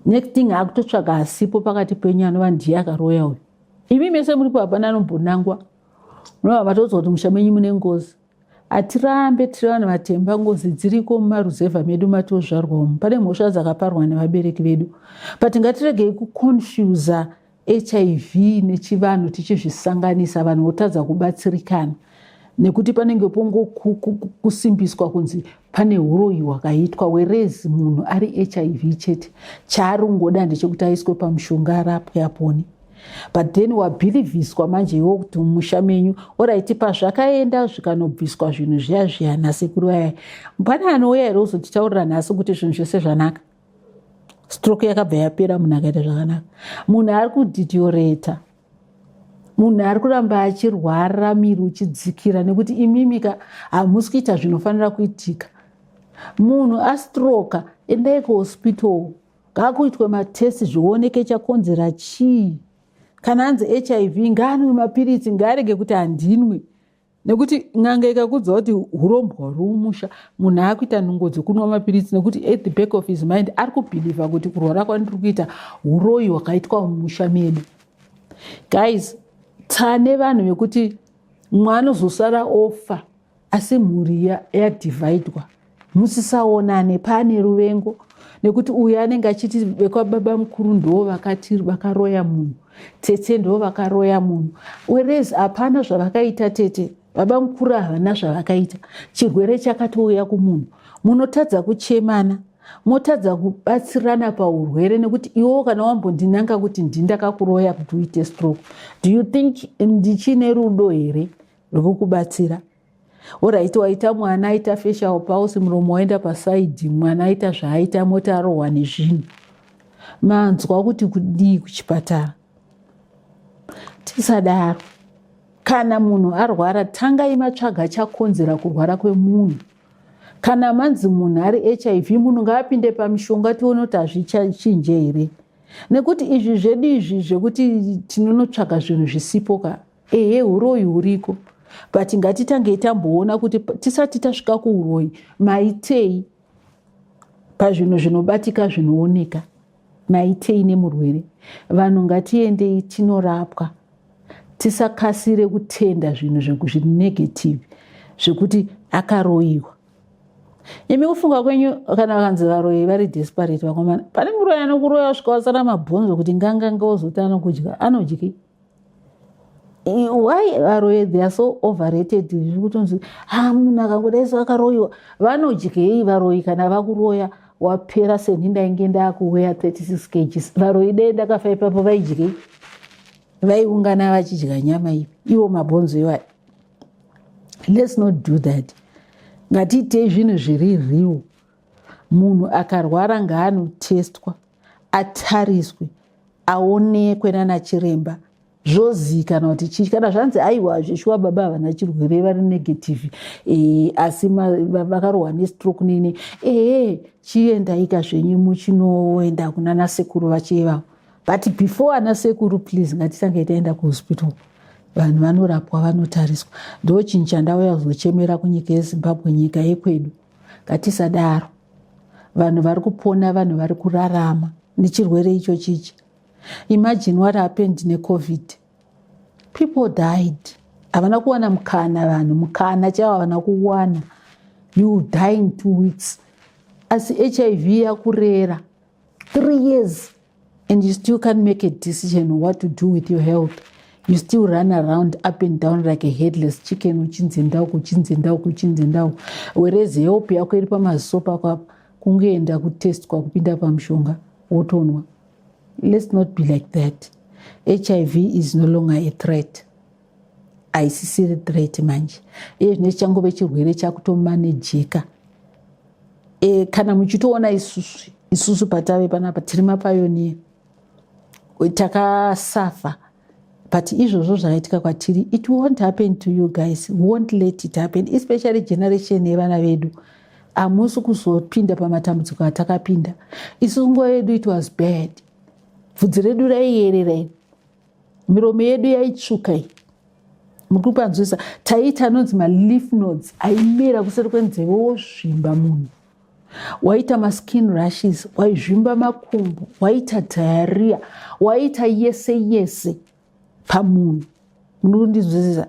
next thing akutotsvaga asipo pakati penyu anova ndiye akaroya uyu. Imi mese muripo hapana anombonangwa. Munobva matoudzwa kuti musha menyu mune ngozi. Hatirambe tiri vanhu vatemba, ngozi dziriko mumaruzevha medu matozvarwa umu. Pane mhosva dzakaparwa nevabereki vedu. But ngatiregei kuconfusa HIV nechivanhu tichizvisanganisa, vanhu votadza kubatsirikana nekuti panenge pongokusimbiswa kunzi pane uroyi hwakaitwa, whereas munhu ari HIV chete. Chaari kungoda ndechekuti aiswe pamushonga, arapwe, apone. But then wabhilivhiswa manje iwo kuti mumusha menyu. Alright, pazvakaenda zvikanobviswa zvinhu zviya zviya nasekuru vaya, pane anouya here kuzotitaurira nhasi kuti zvinhu zvese zvanaka, stroke yakabva yapera, munhu akaita zvakanaka? Munhu ari kudeteriorata, munhu ari kuramba achirwara, miri uchidzikira nekuti imimika hamusi kuita zvinofanira kuitika. Munhu astroka, endai kuhospital, ngaakuitwe matest, zvioneke chakonzera chii. Kana anzi HIV, ngaanwe mapiritsi, ngaarege kuti handinwe, nekuti n'anga ikakudza kuti urombwa huri mumusha. Munhu akuita nungo dzekunwa mapiritsi nekuti at the back of his mind ari kubhilivha kuti kurwara kwandiri kuita uroyi hwakaitwa mumusha medu. Guys, tane vanhu vekuti mwana ozosara ofa, asi mhuri yadhivhaidwa, musisaonane, paane ruvengo, nekuti uyu anenge achiti vekwababa mukuru ndo vakati vakaroya munhu, tete ndo vakaroya munhu, whereas hapana zvavakaita. Tete, baba mukuru havana zvavakaita, chirwere chakatouya kumunhu. Munotadza kuchemana, motadza kubatsirana paurwere, nekuti iwewo kana wambondinanga kuti ndindakakuroya kuti uite stroke, do you think ndichine rudo here rwekukubatsira? Alright, waita mwana aita facial palsy, muromo waenda paside, mwana aita zvaaita, mota arohwa nezvinhu, manzwa kuti kudii kuchipatara? Tisadaro. Kana munhu arwara, tangai matsvaga chakonzera kurwara kwemunhu. Kana manzi munhu ari HIV, munhu ngaapinde pamishonga, tione kuti hazvichinje here, nekuti izvi zvedu izvi zvekuti tinonotsvaga zvinhu zvisipo ka. Ehe, uroyi huriko, but ngatitangei tamboona kuti tisati tasvika kuuroyi, maitei pazvinhu zvinobatika, zvinooneka, maitei nemurwere. Vanhu ngatiendei tinorapwa, tisakasire kutenda zvinhu zviri negative zvekuti akaroyiwa. Imi kufunga kwenyu, kana vakanzi varoyi vari desperate, vakomana, pane muroyi anokuroya kusvika wasara mabhonzo kuti nganganga, wozoti anokudya, anodyi. Why varoyi, they are so overrated, zviri kutonzi ha munhu akangodai so akaroyiwa. Vanodyei varoyi kana vakuroya wapera? Seni ndainge ndakuweya 36 kgs. Varoyi dei ndakafa ipapo, vaidyei? Vaiungana vachidya nyama ipi, iwo mabhonzo iwayo? Let's not do that. Ngatiitei zvinhu zviri real. Munhu akarwara ngaanotestwa, atariswe, aonekwe nanachiremba, zvozikanwa kuti chii. Kana zvanzi aiwa, zveshuwa baba havana chirwere, vari negative, asi vakarohwa nestroke nene, ehe, chiendaika zvenyu muchinoenda kuna nasekuru vachiivavo. But before ana sekuru, please, ngatitange taenda kuhospital, vanhu vanorapwa, vanotariswa. Ndo chinhu chandauya kuzochemera kunyika yeZimbabwe, nyika yekwedu. Ngatisadaro. Vanhu vari kupona, vanhu vari kurarama nechirwere icho chichi. Imagine what happened neCovid. People died, havana kuwana mukana, vanhu mukana chaivo havana kuwana. You die in 2 weeks, asi HIV yakurera 3 years and you still can't make a decision what to do with your health. You still run around up and down like a headless chicken, uchinzi ndauku, uchinzi ndauku, uchinzi ndauku, whereas help yako iri pamaziso pako apa, kungoenda kutestwa, kupinda pamushonga, wotonwa. Let's not be like that. HIV is no longer a threat, haisisiri threat manje. Iye zvino changove chirwere chakutomanejeka. Kana muchitoona isusu patave panapa, tiri mapioneer, takasafa, but izvozvo zvakaitika kwatiri, it won't happen to you guys. Won't let it happen, especially generation yevana vedu. Hamusi kuzopinda pamatambudziko atakapinda isu. Nguva yedu it was bad. Bvudzi redu raiyerera iri, miromo yedu yaitsvuka iyi, muri kupanzwisa? Taiita anonzi malymph nodes aimera kuseri kwenzeve, wozvimba munhu, waita maskin rashes, waizvimba makumbo, waita diarrhea, waita yese yese. Pamunhu, munondinzwisisa,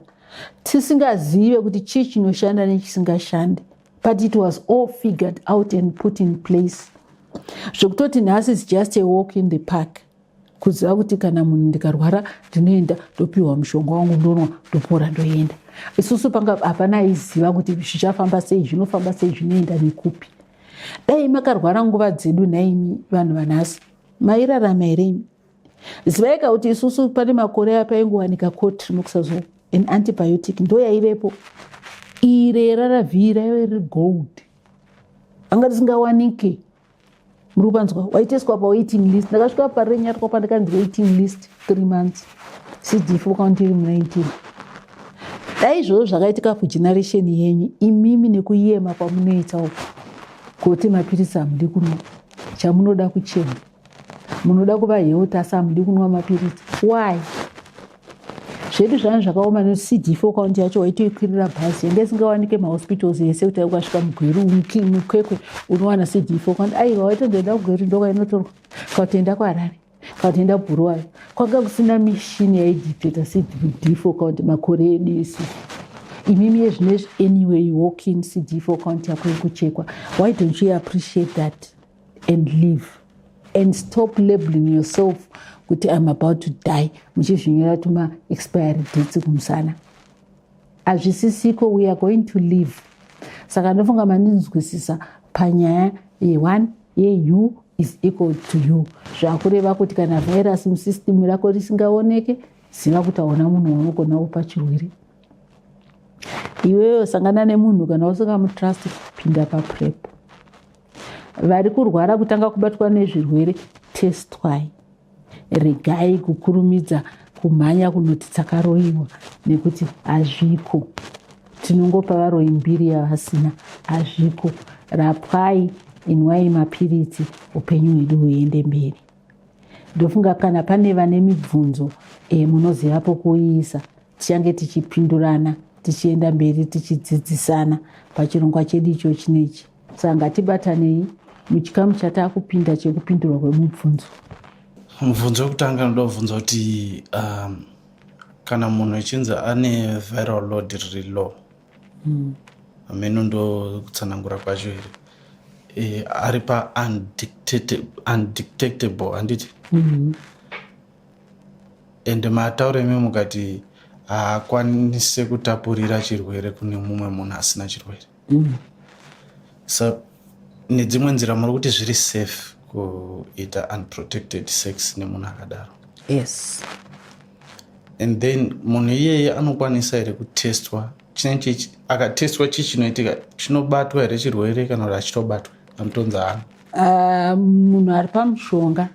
tisingazive kuti chii chinoshanda nechisingashandi, but it was all figured out and put in place, zvekutoti nhasi is just a walk in the park kuziva kuti kana munhu ndikarwara, ndinoenda, ndopiwa mushonga wangu, ndonwa, ndopora, ndoenda. Isusu panga hapana aiziva kuti zvichafamba sei, zvinofamba sei, zvinoenda nekupi. Dai makarwara nguva dzedu naimi, vanhu vanhasi mairarama here imi? Zivai ka kuti isusu pane makore apaingowanika cotrimoxazole, an antibiotic, ndo yaivepo. Ire rRV raive riri gold, anga risingawanike. Muri kupanzwa? Waiteswa pawaiting list. Ndakasvika paRenyatwa pandakanzi waiting list 3 months, CD4 count iri mu19. Dai izvozvo zvakaitika kugeneration yenyu imimi, nekuyema kwamunoita uko kuti mapirisi hamudi kunwa, chamunoda kuchema, munoda kuva healthy, asi hamudi kunwa mapirisi. Why? Zvedu zvanga zvakaoma neCD4 count yacho waitoikwirira bhazi, yanga isingawanike mahospitals ese kuti ukasvika muGweru, muKwekwe unowana CD4 count. Aiwa, waitondoenda kuGweru, ndokwainotorwa, kautoenda kuHarare, kautoenda Bhuruwayo. Kwanga kusina mishini yaidetecta CD4 count makore edu isusu. Imimi yezvinezvi, anyway, you walk in, CD4 count yako ikuchekwa. Why don't you appreciate that and live and stop labeling yourself kuti "I'm about to die", muchizvinyora tuma expiry dates kumusana? Hazvisisiko. We are going to live. Saka ndofunga mandinzwisisa panyaya ye1 ye-U is equal to U. Zvakureva kuti kana vhairasi musystem rako risingaoneke, ziva kuti hauna munhu waunogona kupa chirwere iweyo. Sangana nemunhu, kana usingamutrust, pinda paPrep. Vari kurwara, kutanga kubatwa nezvirwere, testwai. Regai kukurumidza kumhanya kunoti takaroyiwa, nekuti hazviko. Tinongopa varoyi mbiri yavasina. Hazviko. Rapwai, inwai mapiritsi, upenyu hwedu huende mberi. Ndofunga kana pane vane mibvunzo, munoziva pokuiisa. Tichange tichipindurana, tichienda mberi, tichidzidzisana pachirongwa chedu icho chinechi. Saka ngatibatanei muchikamu chataakupinda chekupindurwa kwemubvunzo.
Mubvunzo wekutanga ndoda kubvunza kuti kana munhu echinzi ane viral load riri low, hameno ndokutsanangura kwacho here, ari pa undetectable, handiti? Ende matauro imi mukati haakwanise kutapurira chirwere kune mumwe munhu asina chirwere. So nedzimwe nzira muri kuti zviri safe kuita unprotected sex nemunhu akadaro?
Yes.
And then munhu iyeye anokwanisa here kutestwa? Chinenge akatestwa, chii chinoitika? Chinobatwa here chirwere kana kuti achitobatwa, anotonzi haana?
Munhu ari pamushonga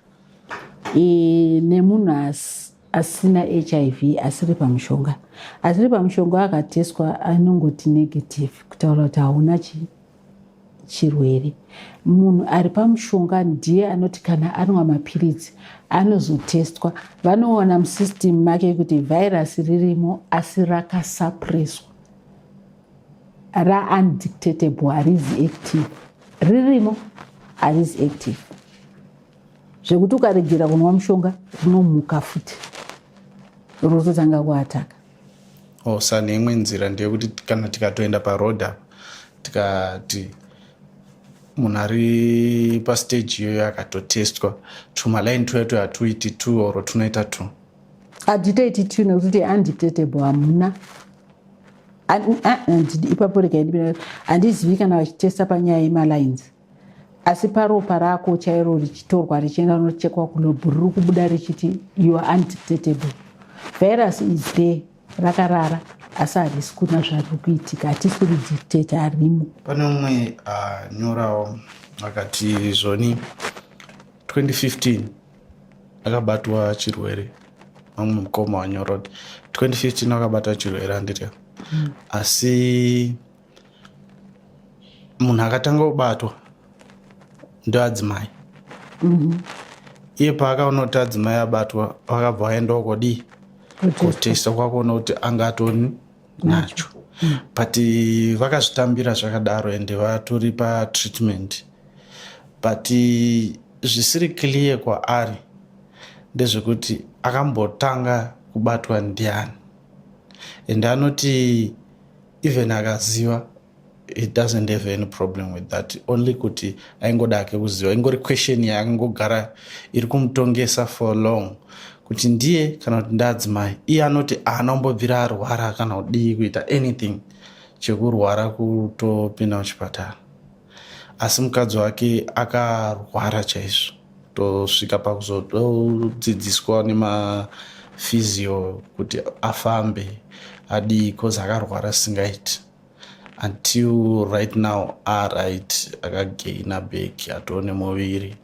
nemunhu asina HIV, asiri pamushonga, asiri pamushonga akateswa anongoti negative, kutaura kuti hauna chirwere. Munhu ari pamushonga ndiye anoti kana anwa mapiritsi, anozotestwa, vanoona musystem make kuti vhairasi ririmo, asi rakasuppresswa, raundetectable, harizi active. Ririmo, harizi active, zvekuti ukaregera kunwa mushonga, rinomuka futi, rototanga kuattacka.
Oh, sa neimwe nzira ndeyekuti kana tikatoenda paroad apa, tikati munhu ari pastage iyoyo akatotestwa, tumalaini tuya tuya hatuiti two or tunoita two?
Hatitoiti two, nekuti undetectable, hamuna. Ipapo regai, handizivi kana vachitesta panyaya yemalines, asi paropa rako chairo richitorwa richienda nochekwa kulab, riri kubuda richiti you are undetectable. Virus is there, rakarara, asi harisi kuna zvariri kuitika, hatisi kuridetecta, harimo.
Pane umwe anyorawo akati zvoni 2015 akabatwa chirwere. Mamwe mukoma wanyora kuti 2015 akabatwa chirwere, handiti? Asi munhu akatanga kubatwa ndeadzimai. Iye paakaona kuti adzimai abatwa, vakabva vaendawo kodii, kotesta, kwakuona kuti angatoni nacho. But vakazvitambira zvakadaro, ende vatori patreatment. But zvisiri clear kwaari ndezvekuti akambotanga kubatwa here kubatwa ndiani. And anoti even akaziva, he doesn't have any problem with that, only kuti aingoda ake kuziva. Ingori question yaakangogara iri kumutongesa for long, kuti ndiye kana kuti ndaadzimai. Iye anoti haana kumbobvira arwara kana kudii, kuita anything chekurwara, kutopinda muchipatara, asi mukadzi wake akarwara chaizvo, tosvika pakuzotodzidziswa nemaphysio kuti afambe, adii, cause akarwara singaiti. Until right now aright, akagaina back, atone muviri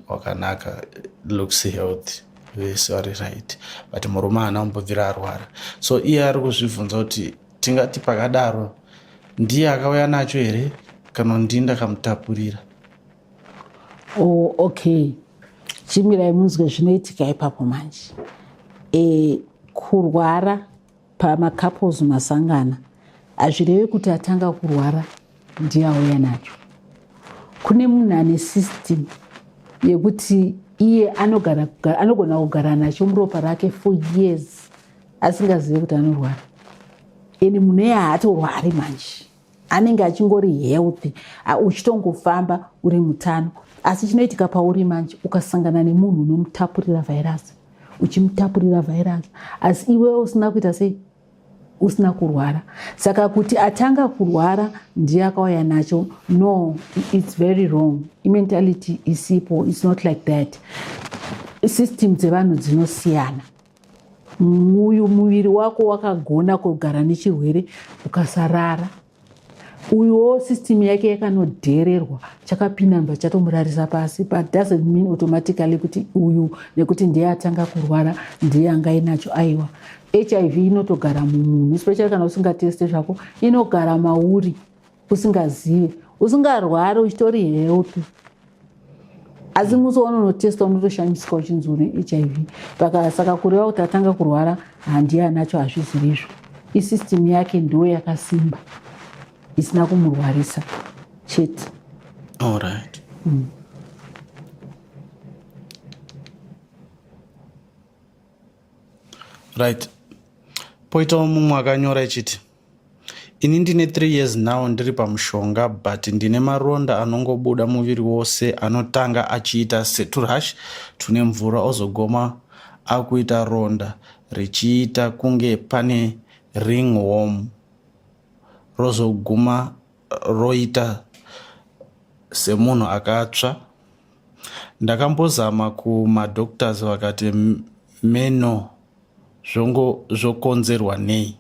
wakanaka, looks healthy, vese vari right, but murume haana kumbobvira arwara. So iye ari kuzvibvunza kuti tingati pakadaro ndiye akauya nacho here kana ndii ndakamutapurira?
Oh, okay, chimirai munzwe zvinoitika ipapo manje. Kurwara pamacouples masangana hazvirevi kuti atanga kurwara ndiye auya nacho. Kune munhu ane system yekuti iye anogona kugara nacho muropa rake for years asingazivi kuti anorwara, and munhu iye haatorwari manje, anenge achingori healthy, uchitongofamba uri mutano. Asi chinoitika pauri manje, ukasangana nemunhu unomutapurira vhairasi, uchimutapurira vhairasi, asi iwewe usina kuita sei, usina kurwara. Saka kuti atanga kurwara ndiye akauya nacho, no, it's very wrong. Imentality isipo. It's not like that. System dzevanhu dzinosiyana. Uyu muviri wako wakagona kugara nechirwere ukasarara, uyuwo system yake yakanodhererwa, chakapinda mba chatomurarisa pasi, but doesn't mean automatically kuti uyu nekuti ndiye atanga kurwara ndiye anga inacho. Aiwa, HIV inotogara mumunhu, especially kana usingateste zvako, inogara mauri usingazive, usingarwari, uchitori healthy, asi musi waunonotesta unotoshamisika uchinzi une HIV. Saka kureva kuti atanga kurwara handiye anacho, hazvizirizvo. Isystem yake ndo yakasimba isina kumurwarisa chete.
Alright. Right, poitawo mumwe akanyora ichiti, "Ini ndine 3 years now ndiri pamushonga, but ndine maronda anongobuda muviri wose, anotanga achiita seturash tune mvura, ozogoma akuita ronda richiita kunge pane ringworm, rozoguma roita semunhu akatsva. Ndakambozama kumadoctors, vakati meno zvokonzerwa nei.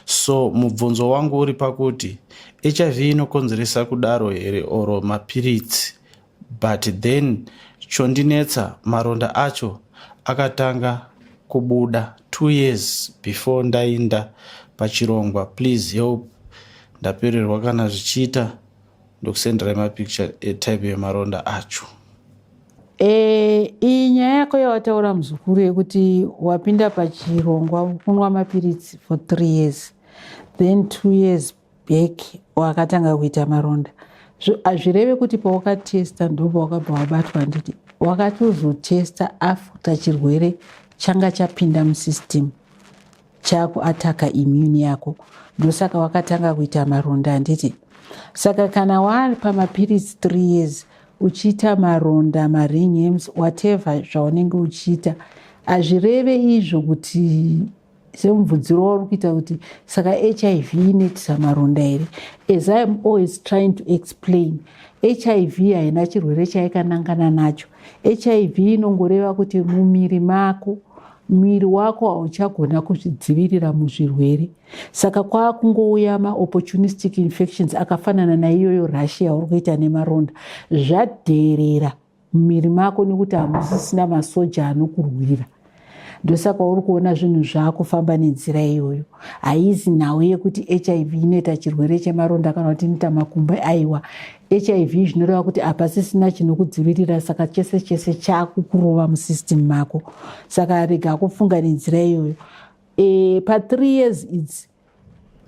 So mubvunzo wangu uri pakuti HIV inokonzeresa kudaro here or mapiritsi? But then chondinetsa, maronda acho akatanga kubuda 2 years before ndainda pachirongwa. Please help, ndapererwa. Kana zvichiita, ndokusenderai mapicture etype yemaronda acho."
Iyi nyaya yako yawataura, muzukuru, yekuti wapinda pachirongwa kunwa mapiritsi for 3 years, then 2 years back wakatanga kuita maronda, hazvireve kuti pawakatesta ndopawakabva wabatwa. Nditi wakatozotesta after chirwere changa chapinda musystem, chakuattacka immune yako, ndosaka wakatanga kuita maronda, handiti? Saka kana wari pamapiritsi 3 years uchiita maronda, maringworms, whatever zvaunenge uchiita, hazvireve izvo kuti semubvunziro wauri kuita kuti saka HIV inoitisa maronda here. As I am always trying to explain, HIV haina chirwere chaikanangana nacho. HIV inongoreva kuti mumiri mako, muviri wako hauchagona kuzvidzivirira muzvirwere, saka kwaakungouya maopportunistic infections akafanana naiyoyo rash yauri kuita nemaronda. Zvadherera mumiri mako nekuti hamusisina masoja anokurwira, ndosaka uri kuona zvinhu zvaakufamba nenzira iyoyo. Haizi nhau yekuti HIV inoita chirwere chemaronda kana kuti inoita makumbo. Aiwa, HIV zvinoreva kuti hapasisina chinokudzivirira, saka chese chese chaakukurova musystem mako. Saka rega kufunga nenzira iyoyo. Pa3 years idzi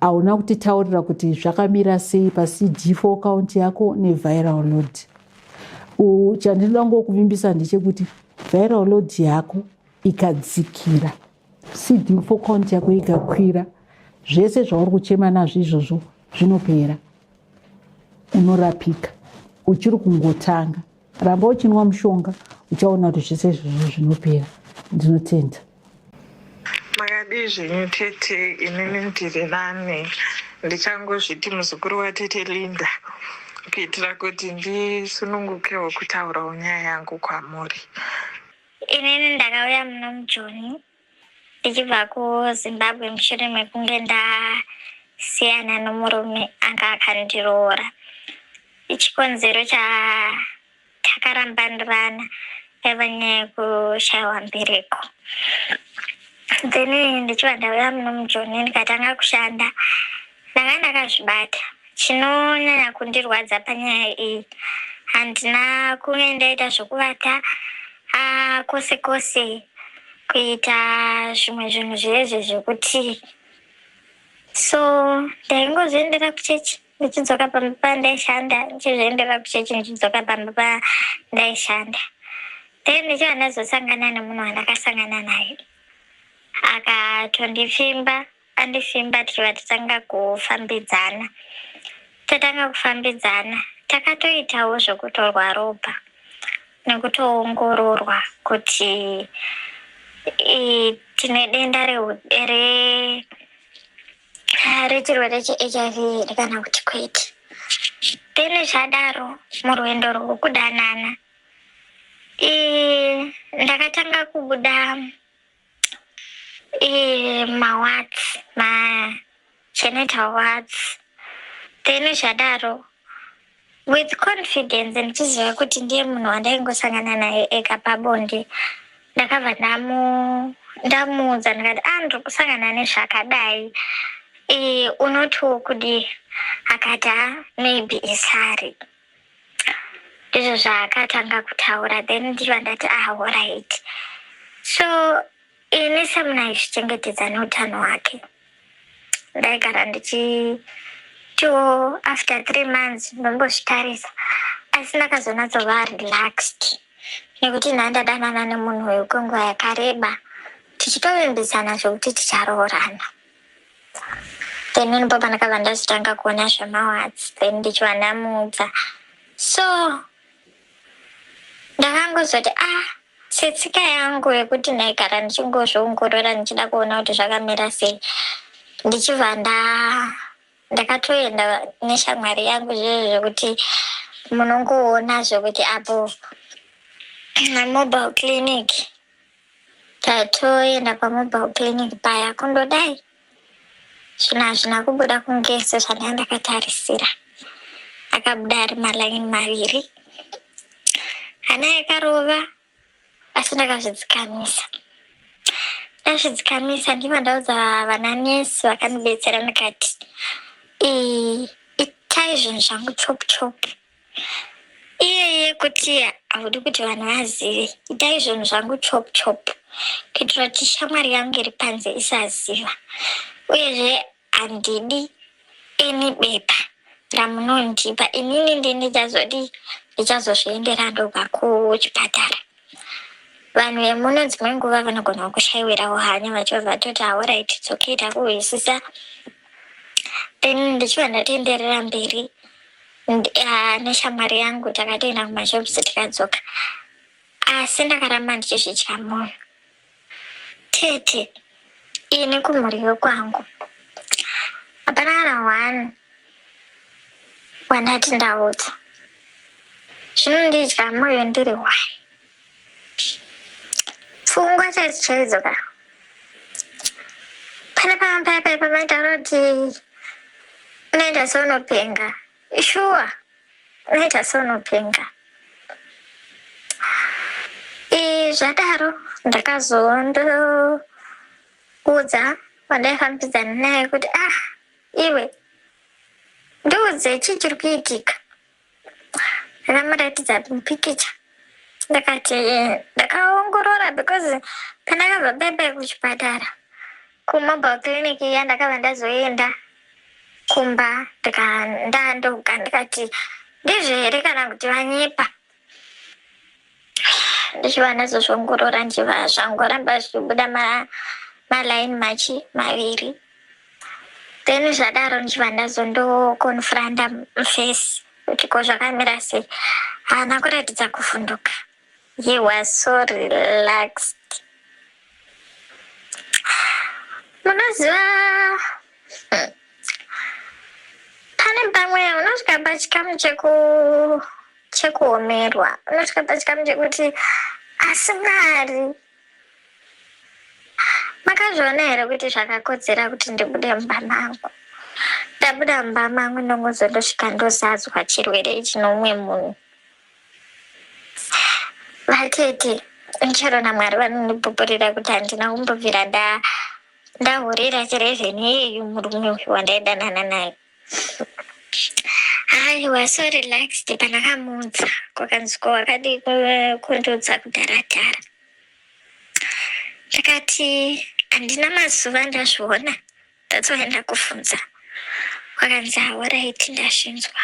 hauna kutitaurira kuti zvakamira sei paCD4 count yako neviral load. Chandinoda ngokuvimbisa ndechekuti viral load yako ikadzikira. CD4 count yako ikakwira, zvese zvauri kuchema nazvo izvozvo zvinopera, unorapika. Uchiri kungotanga, ramba uchinwa mushonga, uchaona kuti zvese izvozvo zvinopera. Ndinotenda.
Makadii zvenyu tete? Inini ndiri nani. Ndichangozviti muzukuru watete Linda kuitira kuti ndisunungukewo kutaurawo nyaya yangu kwamuri.
Inini ndakauya muno muJoni ndichibva kuZimbabwe mushure mekunge ndasiyana nomurume anga akandiroora. Chikonzero chatakarambanirana yaiva nyaya yekushaiwa mbereko. Then ndichibva ndauya muno muJoni ndikatanga kushanda, ndanga ndakazvibata. Chinonyanya kundirwadza panyaya iyi, handina kunge ndaita zvokuvata kwose kwose, kuita zvimwe zvinhu zvezve zvekuti, so ndaingozviendera kuchechi ndichidzoka pamba pandaishanda, ndichizviendera kuchechi ndichidzoka pamba pandaishanda. Then ndichibva ndazosangana nemunhu wandakasangana naye, akatondipfimba. Andifimba, tichibva tatanga kufambidzana. Tatanga kufambidzana, takatoitawo zvekutorwa ropa nekutoongororwa kuti tine denda rechirwere cheHIV here kana kuti kwete. Then zvadaro, murwendo rwokudanana, ndakatanga kubuda mawarts, magenital warts. Then zvadaro, with confidence, ndichiziva kuti ndiye munhu wandaingosangana naye ega pabonde, ndakabva ndamuudza ndikati, "A, ndiri kusangana nezvakadai, unotiwo kudii?" Akati, "Ha, maybe isari." Ndizvo zvaakatanga kutaura. Then ndichibva ndati, "Ah, alright." So ini semunhu aizvichengetedza neutano hwake, ndaigara ndichitiwo after 3 months ndombozvitarisa, asi ndakazonatsova relaxed nekuti ndandadanana nemunhu uyu kwenguva yakareba, tichitovimbisana zvokuti ticharoorana. Then ndipo pandakabva ndazotanga kuona zvemawarts. Then ndichiva ndamuudza, so ndakangozoti, ah, setsika yangu yekuti ndaigara ndichingozviongorora, ndichida kuona kuti zvakamira sei, ndichibva ndakatoenda neshamwari yangu, zvezvo zvekuti munongoona zvekuti apo mobile clinic. Tatoenda pamobile clinic paya, kundodai zvinhu hazvina kubuda kunge sezvandanga ndakatarisira. Akabuda ari malaini maviri. Hana yakarova, asi ndakazvidzikamisa. Ndazvidzikamisa, ndibva ndaudza vana nesi vakandibetsera ndikati, "Itai zvinhu zvangu chop chop. Iyeye kuti haudi kuti vanhu vazive, itai zvinhu zvangu chop chop kuitira kuti shamwari yangu iri panze isaziva. Uyezve handidi ini bepa ramunondipa. Inini ndi ndichazodi, ndichazozviendera ndobva kuchipatara." Vanhu vemuno dzimwe nguva vanogona kushayiwirawo hanya, vachibva vatoti, "Alright, it's okay, takuhwisisa." Then ndichibva ndatoenderera mberi neshamwari yangu. Takatoenda kumashops, tikadzoka, asi ndakaramba ndichizvidya mwoyo. Tete, ini kumhuri yokwangu hapana kana one wandati ndaudza. Zvinondidya mwoyo ndiri one, pfungwa chaidzo chaidzo ka. Pane pamwe paya paya pamaitaura kuti unoita seunopenga, shuwa unoita seunopenga. Zvadaro ndakazondoudza wandaifambidzana naye kuti, "Ah, iwe, ndiudze chii chiri kuitika." Ndakamuratidza mupikicha, ndakati ndakaongorora, because pandakabva bebe kuchipatara, kumobile clinic iya, ndakabva ndazoenda kumba ndandoga, ndikati, "Ndizvo here kana kuti vanyepa?" Ndichiva ndazozviongorora, ndichiva zvangoramba zvichibuda. Malaini machi maviri. Then zvadaro ndichibva ndazondokonfranta mufesi kuti ko zvakamira sei. Haana kuratidza kuvhunduka. He was so relaxed. Munoziva pane pamwe unosvika pachikamu cheku chekuomerwa unosvika pachikamu chekuti asi Mwari Makazviona here kuti zvakakodzera kuti ndibude mumba mangu? Ndabuda mumba mangu ndongozondosvika ndozadzwa chirwere ichi noumwe munhu. Vatete, chero naMwari vanondipupurira kuti handina kumbobvira nda ndahurira chero even iyeyu murume uyu wandaidanana naye. Aiwa so relaxed pandakamuudza kwakanzi ko wakadii kundiudza kudhara dhara. Ndakati handina mazuva ndazviona that's why ndakubvunza. Kwakanzi horaiti ndazvinzwa.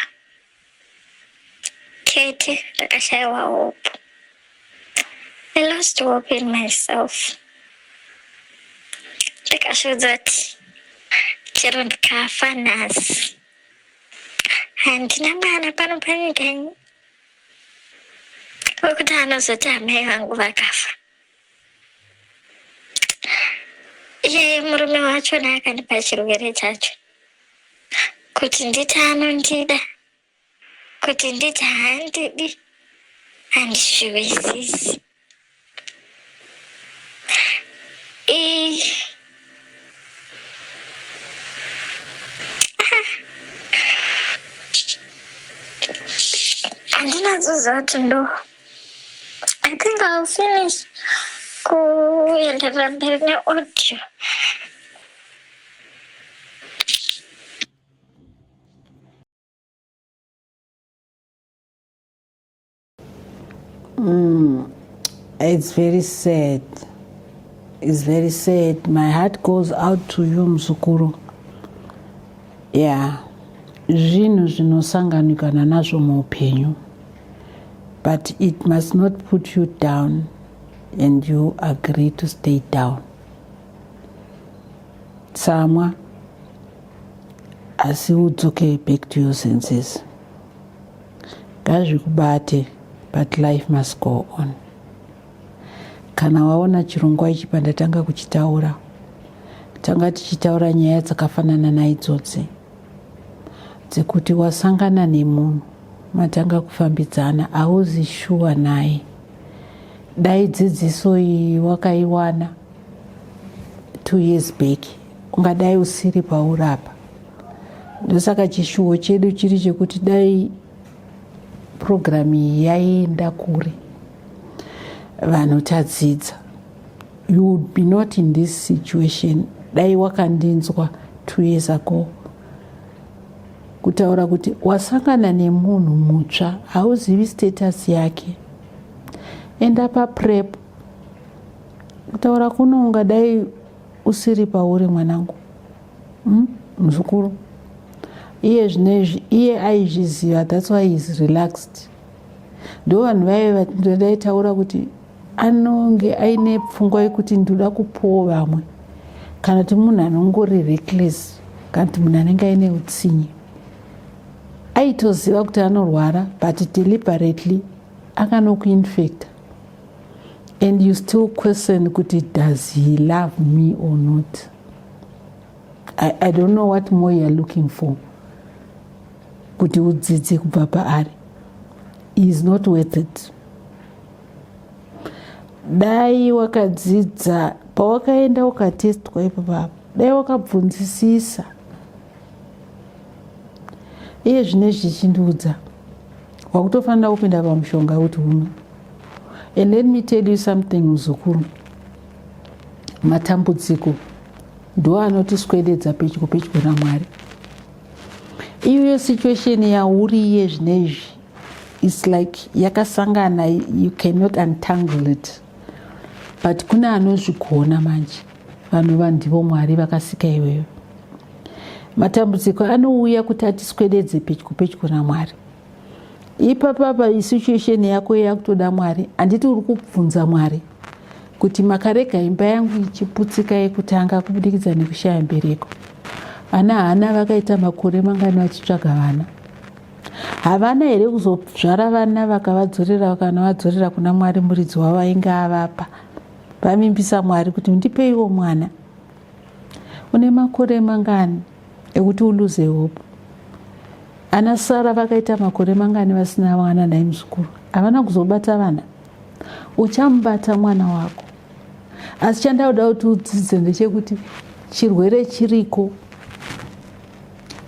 Tete ndakashaiwa hope. I lost hope in myself. Ndakazviudza kuti chero ndikafa nhasi handina mwana pano panyika wekuti anozoti amai vangu vakafa. Iye murume wachona akandipa chirwere chacho kuti nditi anondida kuti nditi haandidi handizviwisisi. Handina kuzoziva kuti ndo I think I'll finish kuenderera mberi neaudio.
It's very sad. It's very sad. My heart goes out to you, mzukuru. Yeah. Zvinhu zvinosanganikana nazvo muupenyu. But it must not put you down and you agree to stay down. Tsamwa asi udzoke back to your senses. Ngazvikubate but life must go on. Kana waona chirongwa ichi pandatanga kuchitaura, tanga tichitaura nyaya dzakafanana naidzodzi dzekuti wasangana nemunhu matanga kufambidzana hauzi shuwa naye. Dai dzidziso iyi wakaiwana 2 years back ungadai usiri pauri apa. Ndosaka chishuwo chedu chiri chekuti dai purogiramu iyi yaenda kure vanhu tadzidza. You would be not in this situation dai wakandinzwa 2 years ago kutaura kuti wasangana nemunhu mutsva hauzivi status yake. Enda paprep. Kutaura kuno ungadai usiri pauri mwanangu. Muzukuru iye zvinezvi iye aizviziva that's why he is relaxed. Ndo vanhu vaive vandaitaura kuti anonge aine pfungwa yekuti ndoda kupowo vamwe kana kuti munhu anongori reckless kana kuti munhu anenge aine utsinye. Aitoziva kuti anorwara but deliberately akanokuinfecta and you still question kuti does he love me or not. I don't know what more you are looking for kuti udzidze kubva paari. He is not worth it. Dai wakadzidza pawakaenda ukatestwa ipapa, dai wakabvunzisisa. Iye zvinezvi chichindiudza wakutofanira kupinda pamushonga kuti uno. And let me tell you something muzukuru, matambudziko ndo anotiswededza pedyo pedyo naMwari. Iyoyo situation yauri iye zvinezvi it's like yakasangana, you cannot untangle it, but kune anozvigona manje, vanova ndivo Mwari vakasika iweyo. Matambudziko anouya kuti atiswededze pedyo pedyo naMwari. Ipapapa situation yako yakutoda Mwari, handiti uri kubvunza Mwari. Kuti makarega imba yangu ichiputsika yekutanga kubudikidza nekushaya mbereko. Vana Hana vakaita makore mangani vachitsvaga vana? Havana here kuzozvara vana vakavadzorera vakanavadzorera kuna Mwari muridzi wavainge avapa? Vavimbisa Mwari kuti ndipeiwo mwana. Une makore mangani ekuti uluze hope? Ana Sara vakaita makore mangani vasina mwana nhai muzukuru? Havana kuzobata vana. Uchamubata mwana wako. Asi chandauda kuti udzidze ndechekuti chirwere chiriko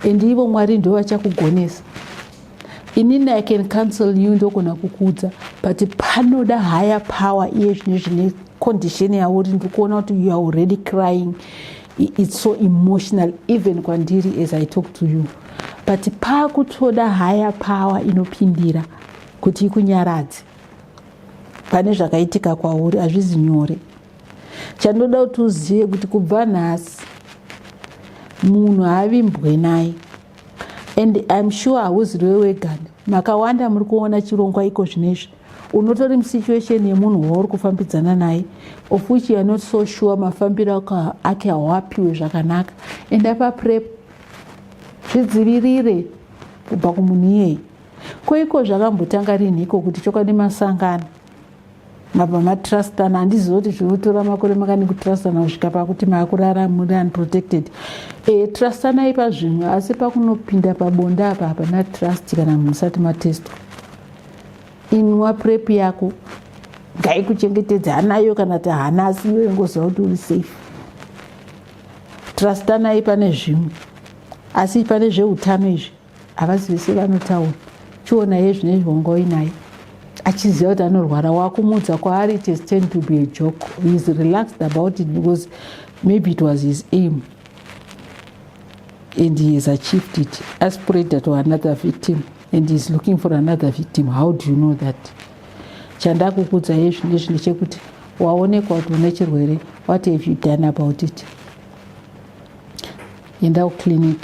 and ivo Mwari ndivo vachakugonesa. Inini I can counsel you, ndogona kukuudza, but panoda higher power. Iye zvino zvine condition yauri, ndiri kuona kuti you are already crying. It's so emotional even kwandiri as I talk to you, but pakutoda higher power inopindira kuti ikunyaradze pane zvakaitika kwauri. Hazvizi nyore. Chandoda kuti uzive kuti kubva nhasi munhu haavimbwe naye, and I'm sure hauziriwe wegani. Makawanda muri kuona chirongwa iko zvinezvi, unotori musituation yemunhu wauri kufambidzana naye, of which you are not so sure mafambiro ake hawapiwe zvakanaka. Enda paPrep, zvidzivirire kubva kumunhu iyeye. Koiko zvakambotanga rinhiko kuti chokwadi masangana, mabva matrustana? Handizivi kuti zvinotora makore makani kutrustana kusvika pakuti maakurara muri unprotected. Trustanai pazvimwe, asi pakunopinda pabonde apa hapana trust kana munhu usati matestwa. Inwa PrEP yako, ngaikuchengetedze. Hanayo kana ti hana, asi iwe ngoziva kuti uri safe. Trustanai pane zvimwe, asi pane zveutano izvi havazi vese vanotaura. Chiona iye zvinezvi wanga uinaye achiziva kuti anorwara, wakumudza kwaari, it has turned to be a joke. He is relaxed about it because maybe it was his aim and he has achieved it, aspread to another victim, and he is looking for another victim. How do you know that? Chandakukudza iye zvinezvi ndechekuti waonekwa kuti une chirwere. What have you done about it? Enda kuclinic,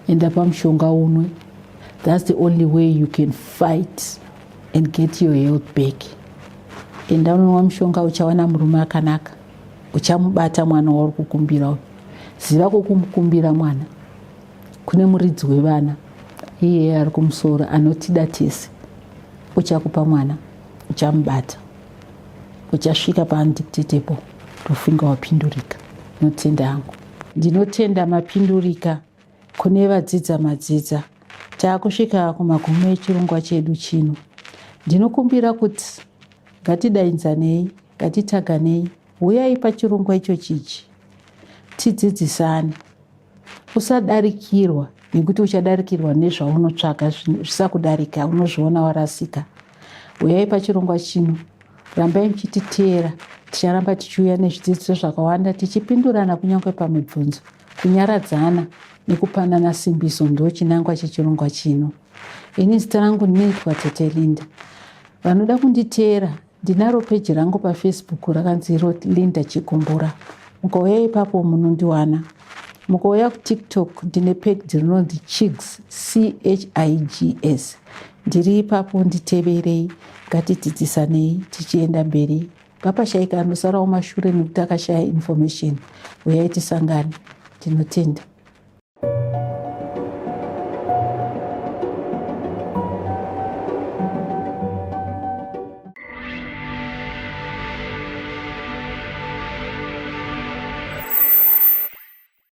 enda pamushonga unwe. That's the only way you can fight and get your health back. Enda unonwa mushonga, uchawana murume akanaka, uchamubata mwana wauri kukumbira uyu. Ziva kwokumukumbira mwana, kune muridzi wevana, iye ari kumusoro anotida tese. Uchakupa mwana, uchamubata, uchasvika paundetectable. Ndofunga wapindurika. Notenda hangu, ndinotenda mapindurika. Kune vadzidza madzidza, taakusvika kumagumo echirongwa chedu chino. Ndinokumbira kuti ngatidainzanei, ngatitaganei, uyai pachirongwa icho chichi tidzidzisane. Usadarikirwa, nekuti uchadarikirwa nezvaunotsvaga zvisakudarika, unozviona warasika. Uyai pachirongwa chino, rambai muchititeera. Ticharamba tichiuya nezvidzidziso zvakawanda, tichipindurana kunyange pamibvunzo. Kunyaradzana nekupanana simbiso ndo chinangwa chechirongwa chino. Ini zita rangu ndinoitwa Tete Linda. Vanoda kunditeera, ndinaro peji rangu paFacebook rakanzi iro Linda Chikumbura. Mukauya ipapo munondiwana. Mukauya kuTikTok, ndine peji rinonzi Chigs, Chigs. Ndiri ipapo, nditeverei. Ngatidzidzisanei tichienda mberi. Ngapashayika anosarawo mashure nekuti akashaya information. Uyai tisangane. Ndinotenda.